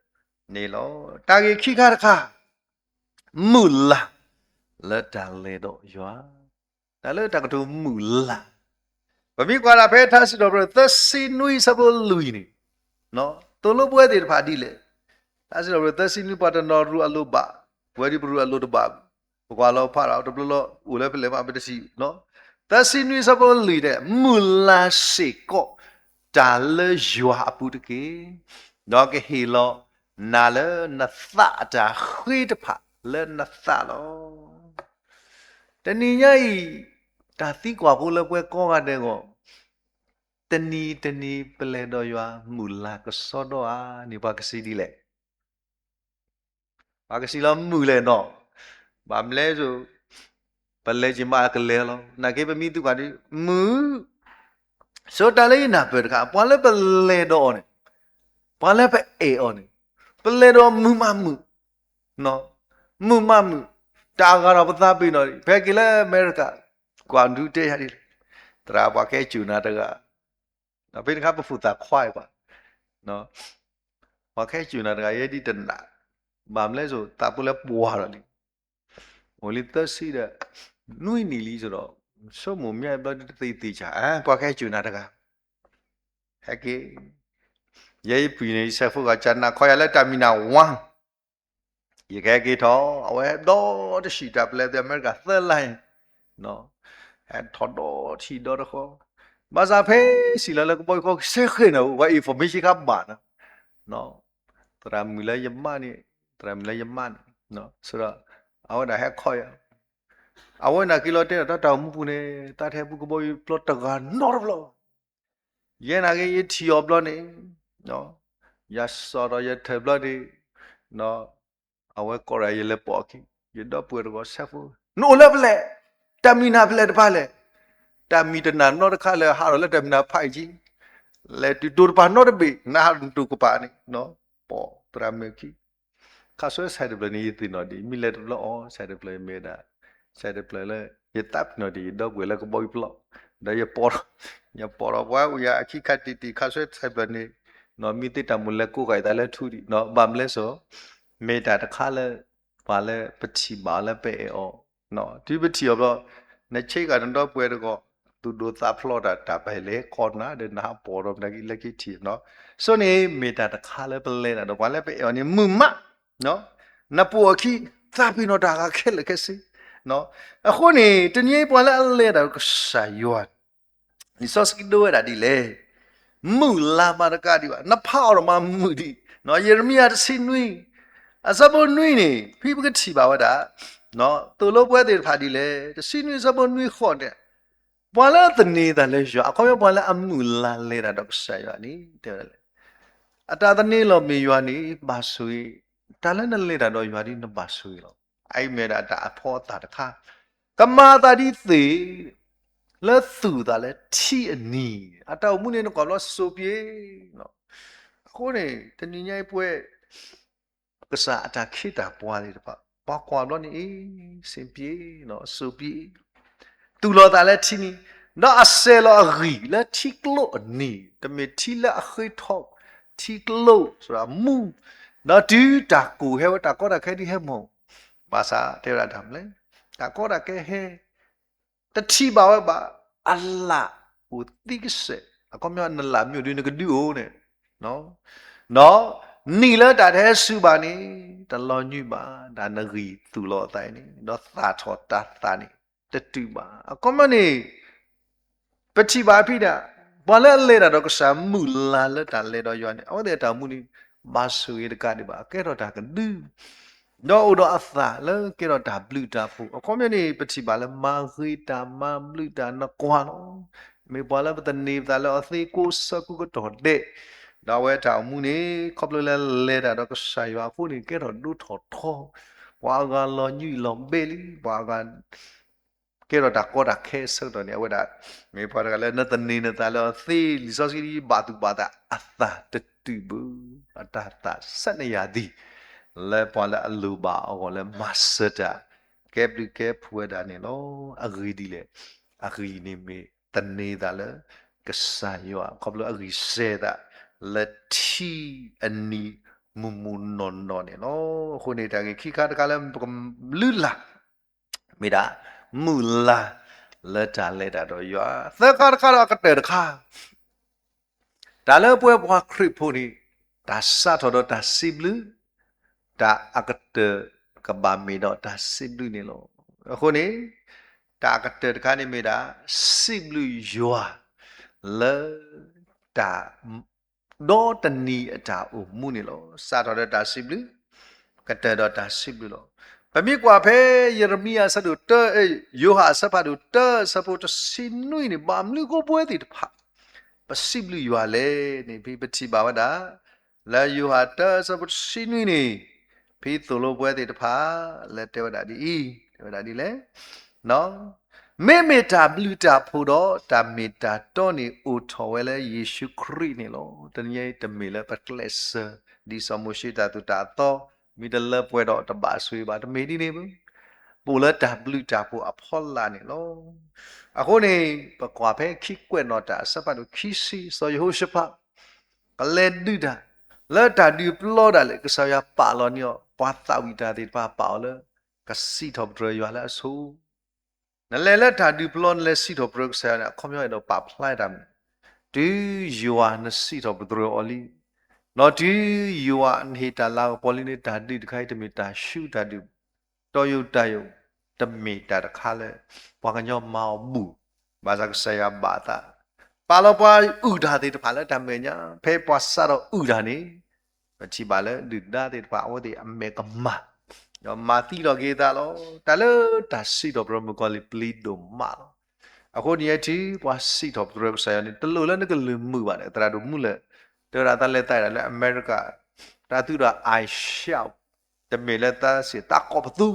န့ၣ်လီၤ. တၢ်ဂ့ၢ်ခံခါတခါ မုာ်လၤ လၢတၢ်လဲၤဒီးယွၤ, တၢ်လၢတၢ်ကတိၤမုာ်လၤ ပမ့ၢ်ကွၢ်ဒၣ်ဖဲထါစံးထီၣ်ပတြၢၤသၢဆံနွံဆၢဖိလွံၢ်န့ၣ်, သိၣ်လိပဝဲသ့ၣ်တဖၣ်ဒ်လဲၣ်, ထါစံးထီၣ်ပတြၢၤသၢဆံနွံ ပှၤတနီၤရူးအလိၤဘၣ်, ပဝဲဒ်ပရူးအလိၤတဘၣ်, ပကွၢ်လီၤဖးဒၣ်တဘျီလီၤ အိၣ်လၢပလဲၤမးပတထံၣ်, သၢဆံနွံဆၢဖိလွံၢ်န့ၣ် မုာ်လၤစ့ၢ်ကီး တၢ်လၢယွၤအပူၤတက့ၢ်, ဒီးကဟ့ၣ်လီၤနၤလၢနသးအတၢ်ဃ့တဖၣ်လၢနသးလီၤ. တနံၤညါအံၤ တၢ်သံကွၢ်ဖိလၢပှၤကိးဂၤဒဲးအဂီၢ်, တနံၤတနံၤပလဲၤဒီးယွၤ မုာ်လၤကဆှီဒီးဧါန့ၣ် ပှၤကစံးဒ်လဲၣ်. ပှၤကစံးလီၤမုာ်လဲၣ်နီၤ, ဘၣ်မနုၤလဲၣ်, ပလဲၤက့ၤမးကလဲၤလီၤ, နာ်က့ပမ့ၢ်သံကွၢ်ဒီး မုာ်, ဆိတၢ်လၢယနၢ်ပၢၢ်တခါ ပှၤလၢပလဲၤဒီးအီၤန့ၣ်, ပှၤလၢပအဲၣ်အီၤန့ၣ်, ပလဲၤဒီးမုာ်မးမုာ် မုာ်မးမုာ်, တၢ်အဂၤဒီးပသးပ့ၤနီၣ်ဒံး, ဖဲက့ၤလၢအမဲရကၤ, ကွၢ်ဒုးတဲယၤဒ်လဲၣ်, သရၣ်ပှၤကဟဲစိာ်နၤတဂၤ, ဖဲတခါပဖိသၣ်ခွါအံၤပှၤ, ပှၤကဟဲစိာ်နၤတဂၤ ယဲဒ်တနာ်, ဘၣ်မနုၤလဲၣ် သးဖိလၢပှၢ်ဒီးလံ, အိၣ်လံသၢဆံဒီး နွံနံၣ်လံဒီး, ဆိကမိၣ်မ့ၢ်ဘျီဒ်တသ့သ့ၣ်ဆၣ်, ပှၤကဟဲစိာ်နၤတဂၤ, ဟဲက့ၤ ယဲယပှံၤန့ၣ် ယဆဲးဖိဂၤကနၣ်ခီယၤလၢတၢ်မံၤနၢ်ဝါ, ယကဟဲက့ၤထီၣ်, အဝဲဒီတဆံးတၢ်ပလဲသ့ၣ်အမဲရကၤသၢလါအံၤ, ဟဲထီၣ်ဒီတဆံးဒီတဃီ, ဘၣ်ဆၣ်ဖဲစံၣ်လီၤလၢကဘီယူၤဃီ စ့ဃ့ၢ်န့ၣ် ပှၤ information ခါဘၣ်နီၤ, သရၣ်မုၣ်လၢယမါန့ၣ်, သရၣ်မုၣ်လၢယမါန့ၣ်, ဆိဒီး အဝဲဒၣ်ဟဲခီယၤ, အဝဲနာ်က့ၤလီၤတဲဒီးတၢ်တၢ်အိၣ်မူပူၤန့ၣ် သးတဟဲပူၤကဘီယူၤပျီတဂၤနီတဘျီ ယဲနာ်က့ၤ ယထံၣ်အီၤဘျီန့ၣ်, ယစးထီၣ်ယထၢၣ်ဘျီန့ၣ်, အဝဲကိးဒၣ်ယလဲၤပိာ်အခံ, ယဒီပုၢ်ဝဲၢ်တဂၤဆဲးဖိ, နအိၣ်လၢဖဲလဲၣ်, တၢ်မံၤနၤဖဲလဲၣ်တဖၣ်လဲၣ်, တၢ်မံၤတနာ်နီတခါလၢဟးထီၣ်လၢတၢ်မံၤနၤဖးအံၤက့, လဲၤတုၤတိၤတပၤနီတဘ့ၣ် နဟးနတိၤကပၤန့ၣ်, ပိာ်သရၣ်မုၣ်ခံ ခါဆှဲဆဲးတဖျၢၣ်န့ၣ် ယသ့ၣ်နီၣ်ဒံး မ့ၢ်လဲၤတဘျီအီၤ ဆဲးတဖျၢၣ်မ့ၢ်ဒၣ်, ဆဲးတဖျၢၣ်လၢ ယသးပ့ၤနီၣ်ဒံး ယဒီပုၢ်ဝဲၢ်လၢကဘီယူၤပျီ, ဒီးယပိာ်, ယပိာ်ထီၣ်ပှၤအိၣ်ယၤအခံခါတံၢ်တံၢ် ခါဆှဲဆဲးတဖျၢၣ်န့ၣ်, မ့ၢ်သ့တၢ်မိၣ်လဲၤကိးဂၤအသးလၢထူဒံး, ဘၣ်မနုၤလဲၣ်စိ, မ့ၢ်တၢ်တခါလၢ ပှၤလၢပထံၣ်ဘၣ်အီၤလၢပအဲၣ်အီၤ, တုၤပထံၣ်အီၤဘျီ, နဆ့ကၤနဒီပုၢ်ဝဲၢ်တဂၤ, သူၣ်ဒိၣ်သးဖျိးတၢ် တၢ်ပလဲၤကိးနၤဒီးနဟးပိာ်ထီၣ်မတၤကလၢခံထံၣ်နီၤ, ဆိန့ၣ်မ့ၢ်တၢ်တခါလၢပလဲၤဒၣ်ဒီးပှၤလၢပအဲၣ်အီၤန့ၣ် မုာ်မး နပိာ်အခံ, သးပ့ၤနီၣ်တၢ်ဂၤခဲလၢာ်ခဲဆ့, အဃိန့ၣ် တနံၤအံၤပှၤလၢအလဲၤဒၣ်ကစၢ်ယွၤ, လံာ်စီဆှံဒိဝဲဒၣ်ဒ်လဲၣ်, မုာ်လၤမးတကးဒံးဘၣ်, နဖးအီၤဒီးမးမုာ်ဒံး, ယံးရမံယၤတဆံနွံ, အဆၢဖိနွံန့ၣ် ဖဲပကထံၣ်ဘၣ်ဝဲဒၣ်, သိၣ်လိပဝဲသ့ၣ်တဖၣ်ဒ်လဲၣ်, တဆံနွံအဆၢဖိနွံဃီန့ၣ်, ပှၤလၢအသန့ၤသးလၢယွၤ, အခီပညီပှၤလၢအမုၢ်လၢ်လဲၤတၢ်ဒီးကစၢ်ယွၤန့ၣ် တဲဝဲဒၣ်လဲၣ်, အတၢ်သန့ၤလီၤမ့ၢ်ယွၤန့ၣ် ဘၣ်ဆိၣ်ဂ့ၤ, တၢ်လၢနလဲၤတၢ်ဒီးယွၤဒ်နဘၣ်ဆိၣ်ဂ့ၤလီၤ. အအံၤမ့ၢ်ဒၣ်တၢ်အဖီအသၣ်တခါ, ကမၤအသးဒ်သ့ၣ် လၢသူၣ်သးလၢထံအနံၤ, အတၢ်အိၣ်မူန့ၣ်နကွၢ်ဘျီစိၤပှ့ၤ အဃိန့ၣ် တနံၤညါအံၤပဝဲ ကစၢ်အတၢ်ခ့တၢ်ပှၤသ့ၣ်တဖၣ် ပှၤကွၢ်ဘျီန့ၣ်အံၤ စ့ပှ့ၤ စိၤပှ့ၤ သူၣ်လီၤသးလၢထံနံၤ, ဒီးအစဲးလီၤအဂံၢ်လၢထံကျိအနံၤ, တမ့ၢ်ထံလၢအဃ့ထီ, ထံကျိ မူ, ဒီးတုၤတၢ်ကိၢ်ဟဲဝဲတၢ်ကီတၢ်ခဲဒ်ဟဲမီၢ်, ဘၣ်ဆၣ်တဲဝဲဒၣ်တၢ်မနုၤလဲၣ်, တၢ်ကီတၢ်ခဲဟဲ တထံၣ်ဘၣ်ဝဲဘၣ်, အလၣ်အိၣ်သံကစဲး, အခီပညီနလၣ်မ့ၢ်အိၣ်ဒီးနကဒုးအိၣ်န့ၣ်, ဒီးနံၤလၢတၢ်တဟဲဆူၣ်ဘၣ်န့ၣ် တလီၤညွံးဘၣ်, ဒီးနဂံၢ်သူၣ်လီၤအသးအံၤန့ၣ် ဒီးသၣ်ထီၣ်တၤသၣ်န့ၣ် တတုၤဘၣ်. အခီပညီန့ၣ် ပထံၣ်ဘၣ်ဖဲဒၣ် ပှၤလၢအလဲၤတၢ်ဒီးကစၢ်မုၢ်လၢ်လၢတၢ်လဲၤဒီးယွၤန့ၣ် အဝဲသ့ၣ်အတၢ်အိၣ်မူန့ၣ် ဘၣ်ဆိၣ်ဂ့ၤတကးဒံးဘၣ်, ကဲထီၣ်တၢ်ကဒု ဒီးအိၣ်ဒီးအသၣ်လၢကဲထီၣ်တၢ်ဘျုးတၢ်ဖှိၣ်. အခီပညီန့ၣ် ပထံၣ်ဘၣ်လၢမၤဂ့ၤတၢ်မၤဘျုးတၢ်နကွၢ်လီၤ. မ့ၢ်ပှၤလၢပသန့ၤပသးလၢအသ့ကိးဆၢကိးကတီၢ်ဒဲး, ဒီးအဝဲတၢ်အိၣ်မူန့ၣ် ခီဖျိလၢလဲၤတၢ်ဒီးကစၢ်ယွၤအဃိန့ၣ် ကဲထီၣ်ဒိၣ်ထီၣ်ထီ, ပှၤအဂၤလီၤညွံးလီၤဘဲလံ, ပှၤအဂၤ ကဲထီၣ်တၢ်ကီတၢ်ခဲအဆၢကတီၢ်န့ၣ် အဝဲဒၣ် မ့ၢ်ပှၤတဂၤလၢနသန့ၤနသးလၢအသ့ လံာ်စီဆှံဘၣ်သူၣ်ဘၣ်သး အသၣ်တတုာ်ဘၣ်, အတၢ်သၣ်ဆၢန့ၢ်ယၤသံ လၢပှၤလၢအလိၣ်ဘၣ်အဂီၢ်လၢမၤစၢၤတၢ် ကဲဘျုးကဲဖှိၣ်ဝဲဒၣ်န့ၣ်လီၤ. အဂ့ၢ်ဒ်လဲၣ်, အဂ့ၢ်န့ၣ်မ့ၢ်သန့ၤသးလၢကစၢ်ယွၤ ခီဖျိအဂံၢ်စဲၤသးလၢထံအနံၤမုၢ်မုၢ်နီၢ်နီၢ်န့ၣ်လီၤ. အဃိန့ၣ် တၢ်ဂ့ၢ်ခံခါတခါလၢပကလုၢ်လၢ် မ့ၢ်ဒၣ် မုၢ်လၢ်လၢတၢ်လဲၤတၢ်ဒီးယွၤ, သၢခါတခါဒီးအကတၢၢ်တခါ တၢ်လၢပဝဲပှၤခရံာ်ဖိန့ၣ် တၢ်စးထီၣ်ဒီးတၢ်စံးဘျုး, တၢ်အကတၢၢ်ကဘၣ်မ့ၢ်ဒီးတၢ်စံးဘျုးန့ၣ်လီၤ. အဃိန့ၣ် တၢ်အကတၢၢ်တခါန့ၣ်မ့ၢ်ဒၣ် စံးဘျုးယွၤ လၢ တၢ် ဒီတနံၤအတၢ်အိၣ်မူန့ၣ်လီၤ. စးထီၣ်ဒီးတၢ်စံးဘျုး, ကတၢၢ်ဒီးတၢ်စံးဘျုးလီၤ. ပမ့ၢ်ကွၢ်ဖဲယရမံယၤအဆၢဒိၣ်တၢ, ယိၤဟၣ်အဆၢဖးဒိၣ်တၢ အဆၢဖိတဆံနွံန့ၣ် ဘၣ်မနုၤအဃိပဝဲသ့ၣ်တဖၣ် ပစံးဘျုးယွၤလဲၣ်န့ၣ် ဖဲပထံၣ်ဘၣ်ဝဲဒၣ် လၢယိၤဟၣ်တၢ အဆၢဖိတဆံနွံန့ၣ် ဖဲသိၣ်လိပဝဲသ့ၣ်တဖၣ် လၢတဲဝဲဒၣ်ဒ်အံၤ, တဲဝဲဒၣ်ဒ်လဲၣ် မ့မ့ၢ်တၢ်ဘျုးတၢ်ဖှိၣ်ဒီးတၢ်မ့ၢ်တၢ်တီန့ၣ် အိၣ်ထီၣ်ဝဲလၢယ့ၣ်ၡူးခရံာ်န့ၣ်လီၤ. တနံၤအံၤတမ့ၢ်လၢပကျဲးစၢး ဒ်စီၤမိၤၡ့တၢ်သိၣ်တၢ်သီ မ့ၢ်တလၢပှဲၤဒီးတဘၣ်ဆိၣ်ဂ့ၤဘၣ် တမ့ၢ်ဒ်န့ၣ်ဘၣ်. ပအိၣ်လၢတၢ်ဘျုးတၢ်ဖှိၣ်အဖီလာ်န့ၣ်လီၤ. အဃိန့ၣ် ပကွၢ်ဖဲခံကွဲးနီၣ်တၢ်အဆၢဖးဒိၣ်ခံဆံ စီၤယဟိၤၡဖး ကလဲၤဒုးတၢ် လၢတၢ်ဒုးပျီဒၣ်လဲာ် ကစၢ်ယွၤပာ်လီၤန့ၢ်အီၤ ပှၤသးဝံၣ်တၢ်သ့ၣ်တဖၣ်ပာ်အီၤလၢ ကစံးထီၣ်ပတြၢၤယွၤလၢအဆိ နလဲၤလၢတၢ်ဒုးပျီ နလဲၤစံးထီၣ်ပတြၢၤကစၢ်ယွၤန့ၣ် အခီပညီအဲၣ်ဒိးပာ်ဖျါတၢ်မနုၤ, တုၤယွၤနစံးထီၣ်ပတြၢၤအီၤလံ, ဒီးတုၤယွၤနဟ့ၣ်တၢ်လၤကပီၤလံန့ၣ် တၢ်ဒုးတခါအံၤ တမ့ၢ်တၢ်ဆူးတၢ်ဒုး, တီယိာ်တၢ်ယိာ်, တမ့ၢ်တၢ်တခါလၢ ပှၤကညီမၤအီၤဘူး, ဘၣ်ဆၣ်ကစၢ်ယွၤဘၣ်အသး ပာ်လီၤပှၤအုၣ်တၢ်သ့ၣ်တဖၣ်လၢတၢ်မဲာ်ညါ, ဖဲပှၤစးထီၣ်အုၣ်တၢ်န့ၣ် ပထံၣ်ဘၣ်လၢဒုၣ်ဒါသ့ၣ်တဖၣ် အဝဲသ့ၣ်အမဲာ်ကမၣ်, ဒီးမၤသံလီၤက့ၤအသးလီၤ. တၢ်လၢတၢ်စံးထီၣ်ပတြၢၤမုၣ်ကီၤလံၢ်ပျံၤဒိၣ်မးလီၤ. အဃိန့ၣ် ယဲထံၣ်ပှၤစံးထီၣ်ပတြၢၤကစၢ်ယွၤန့ၣ် တလိၣ်လၢနကလုၢ်မုာ်ဘၣ်န့ၣ် သရၣ်ဒိၣ်မူလၢာ် တဲဝဲဒၣ်သးလဲၤသးဒၣ်လၢအမဲရကၤ တၢ်သူဒီး I shout, တမ့ၢ်လၢသးစံးသးကိးပသူ,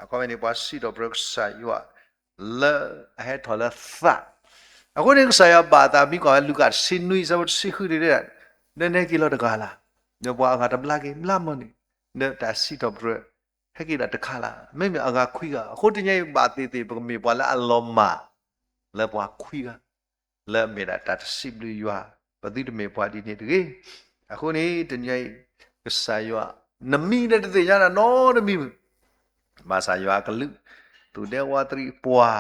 အခီပညီန့ၣ် ပှၤစံးထီၣ်ပတြၢၤကစၢ်ယွၤ လၢအဟဲထီၣ်လၢသး, အဃိန့ၣ် ကစၢ်ယွၤဘၣ်အသး မ့ၢ်ကွၢ်ဝဲလူၤကၣ်တဆံနွံ အဆၢဖိတဆံဃုန့ၣ် တဲဒၣ် နနဲက့ၤလီၤတဂၤလၢ်, ဒီးပှၤအဂၤတဘျါက့ၤ ဘျါမီၢ်န့ၣ်, ဒီးတၢ်စံးထီၣ်ပတြၢၤ ဟဲက့ၤဒၣ်တခါလၢ်, မ့မ့ၢ်အဂၤခွံဂၤ, အဃိတနံၤအံၤဘၣ်သ့ၣ်သ့ၣ် ပကမ့ၢ်ပှၤလၢအလီၤမၢ် လၢပှၤခွံဂၤ လၢအမ့ၢ်ဒၣ်တၢ်တစံးဘျုးယွၤ, ပသုတမ့ၢ်ပှၤဒ်န့ၣ်တဂ့ၤ. အဃိန့ၣ် တနံၤအံၤ ကစၢ်ယွၤ နမံၤဒီးတသ့ၣ်ညါတၢ်နီတမံၤမုၢ်, ဘၣ်ဆၣ်ယွၤအကလုၢ် သူၣ်ဒဲဝါတရံးပှၤ,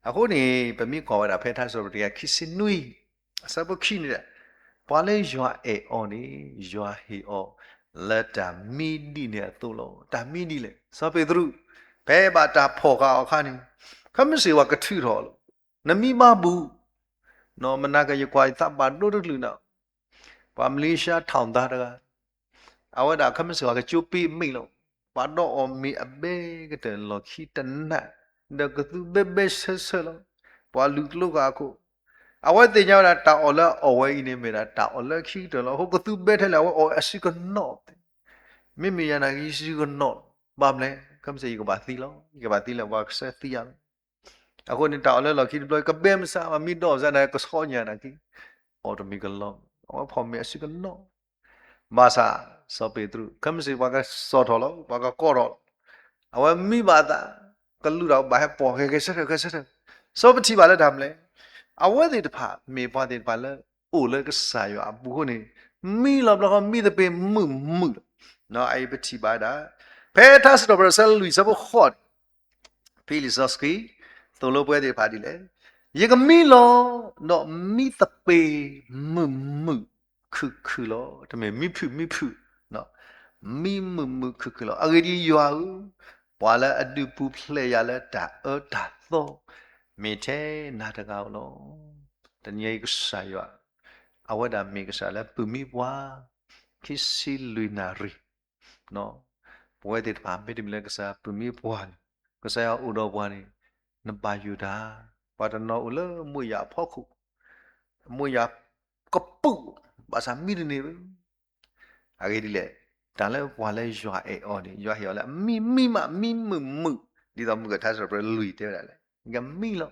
အဃိန့ၣ် ပမ့ၢ်ကွၢ်ဝဲဒၣ်ဖဲထါစံးပတြၢၤခံဆံနွံ အဆၢဖိခံန့ၣ်, ပှၤလၢယွၤအဲၣ်အီၤန့ၣ် ယွၤဟ့ၣ်အီၤ လၢတၢ်မံဒ်န့ၣ်အသိးလီၤ. တၢ်မံဒ်လဲၣ်, စီၤပ့းတရူး ဖဲဘၣ်တၢ်ဖီၣ်ဃာ်အီၤအခါန့ၣ် ခဲမုၢ်ဆ့ၣ်ဝဲကထုးထီၣ်လီၤ. နမံဘၣ်ဘူၣ်, မနၤကယကွၢ်ယသးဘၣ်ဒိတကလုာ်နၤ, ပှၤမလ့ၤၡါထီၣ်သါတဂၤ, အဝဲဒၣ်ခဲမုၢ်ဆ့ၣ်ဝဲကကၠိပ့အမ့ၢ်လီၤ. ပှၤဒီးအီၤမ့ၤအဘဲကတၢၢ်လီၢ်ခံတနး, ဒီးကသူဘဲဘဲဆၢဆၢလီၤ. ပှၤလူၤကျိဃာ်အခိၣ်, အဝဲသ့ၣ်ညါဝဲဒၣ်တၢ်အီၣ်လၢအအီၣ်ဝဲအံၤန့ၣ် မ့ၢ်ဒၣ်တၢ်အီၣ်လၢခံကတၢၢ်လီၤ. အဃိကသူဘဲထဲလဲၣ် အဝဲအီၣ်အစုကနီၣ်, မ့မ့ၢ်ယၤနာ်က့ ယစုကနီၣ်ဘၣ်မလဲၣ်, ခဲမုၢ်ဆ့ၣ်ယကဘၣ်သံလီၤ, ယကဘၣ်သံလၢပှၤကစၢ်သံယၤလီၤ. အဃိန့ၣ် တၢ်အီၣ်လၢလီၢ်ခံတဘျီ ကဘဲမုာ်စ့ၢ် မ့ၢ်ဒိးစ့ၢ်န့ၣ် ကဆီညါနာ်က့ အီၣ်တမံၤကလီ, အဝဲဖီၣ်မ့ၢ်အစုကနီၣ် ဘၣ်ဆၣ် စီၤပ့းတရူး ခဲမုၢ်ဆ့ၣ်ပှၤကစိာ်ထီၣ်လီၤ, ပှၤကကိးထီၣ်လီၤ, အဝဲမံဘၣ်အသး, ကလူးတၢ်ဘၣ်ဟဲပိာ်ဂဲၤဂဲၤဆၢထၢၣ်ဂဲၤဆၢထၢၣ်, စီၤပထံၣ်ဘၣ်လၢတၢ်မလဲၣ်, အဝဲသ့ၣ်တဖၣ်မ့ၢ်ပှၤသ့ၣ်တဖၣ်လၢအိၣ်လၢကစၢ်ယွၤအပူၤအဃိန့ၣ်, မံလီၤဘျီဃီ မံသပ့ၤမုာ်မုာ်လီၤ. အအံၤပထံၣ်ဘၣ်ဒၣ် ဖဲထါစံးထီၣ်ပတြၢၤအဆၢလွံၢ်ဆၢဖိဃိးန့ၣ်, ဖဲလံာ်စီဆှံ သိၣ်လိပှၤသ့ၣ်တဖၣ်ဒ်လဲၣ်, ယကမံလီၤ, ဒီးမံသပ့ၤမုာ်မုာ်ခုၣ်ခုၣ်လီၤ. တမ့ၢ်မံဖုၣ်မံဖုၣ်, မံမုာ်မုာ်ခုၣ်ခုၣ်လီၤ. အဂ့ၢ်ဒ်အံၤ, ယွၤဧၢ, ပှၤလၢအဒုးပူၤဖျဲးယၤလၢတၢ်အၢတၢ်သီ မ့ၢ်ထဲနၤတဂၤဧိၤလီၤ. တနံၤအံၤကစၢ်ယွၤ အဝဲဒၣ်မ့ၢ်ကစၢ်လၢပုၢ်မံပှၤ ခံဆံလွံၢ်နၣ်ရံၣ် ပဝဲသ့ၣ်တဖၣ် မ့တမ့ၢ်လၢကစၢ်ယွၤပုၢ်မံပှၤန့ၣ်, ကစၢ်ယွၤအိၣ်ဒီးပှၤန့ၣ်, နဘၣ်ယိၣ်တၢ်, ပှၤတနီၤအိၣ်လၢမူယၤအဖီခိၣ်, မူယၤကပုာ်, ဘၣ်ဆၣ်မံတန့ၢ်ဘၣ်. အဂ့ၢ်ဒ်လဲၣ်, တၢ်လၢပှၤလၢယွၤအဲၣ်အီၤန့ၣ် ယွၤဟ့ၣ်အီၤလၢအမံမံမး မံမုာ်မုာ်, ဒ်သိးမုၢ်ဂီၤထါစံးထီၣ်ပတြၢၤလွံၢ်တဲဝဲဒၣ်လဲၣ်, ယကမံလီၤ,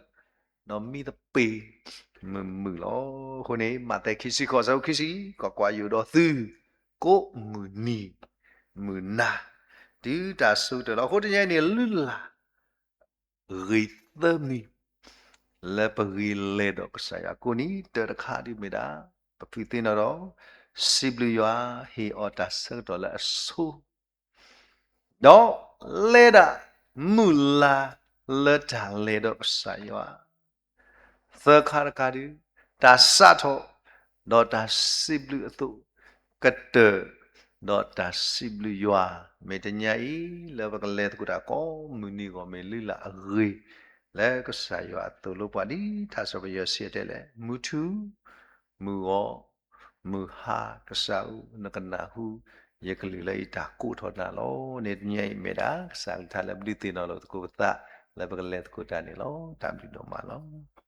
ဒီးမံသပ့ၤမုာ်မုာ်လီၤ. အဃိန့ၣ် မးသဲခံဆံဃိး ဆၢဖိခံဆံ, ကွၢ်ကွၢ်, ယအိၣ်ဒီးသု ကိးမုၢ်နံၤမုၢ်နၤ, တုၤတၢ်ဆၢကတီၢ်လီၤ. အဃိတနံၤအံၤန့ၣ် လုၢ်လၢ် ဂ့ၤသၢမံၤ လၢပဂ့ၤလဲၤဒီးကစၢ်ယွၤကိးနံၤဒဲးတခါဒ်မ့ၢ်ဒၣ်, ပဖုသ့ၣ်နီၣ်ဒီး စံးဘျုးယွၤ ဟ့ၣ်အီၤတၢ်ဆၢကတီၢ်လၢအဆိ ဒီးလဲၤဒၣ်မုၢ်လၢ်လၢတၢ်လဲၤဒီးကစၢ်ယွၤ, သၢခါတခါဒုး တၢ်စးထီၣ် ဒီးတၢ်စံးဘျုးအသိး, ကတၢၢ် ဒီးတၢ်စံးဘျုးယွၤ, မ့ၢ်တနံၤအံၤ လၢပကလဲၤသကိးတၢ်ကိးမုၢ်နံၤအဂီၢ် မ့ၢ်လုၢ်လၢ်အဂ့ၤ လၢကစၢ်ယွၤအသိၣ်လိပှၤဒ်ထါစံးထီၣ်ပတြၢၤယဲၢ်ဆံတဲလဲၣ်, မုၢ်ထူ မုၢ်ဂီၤ မုၢ်ဟါ ကစၢ်ဧၢ, နကနၢ်ဟူယကလုၢ်လၢယတၢ်ကိးထီၣ်နၤလီၤ. န့ၣ်တနံၤအံၤမ့ၢ်ဒၣ် ကစၢ်ကလုၢ်ကထါလၢပဒုးသ့ၣ်နီၣ်လိာ်သကိးပသး လၢပကလဲၤသကိးတၢ်န့ၣ်လီၤ. တၢ်ဘျုးဒိၣ်မးလီၤ.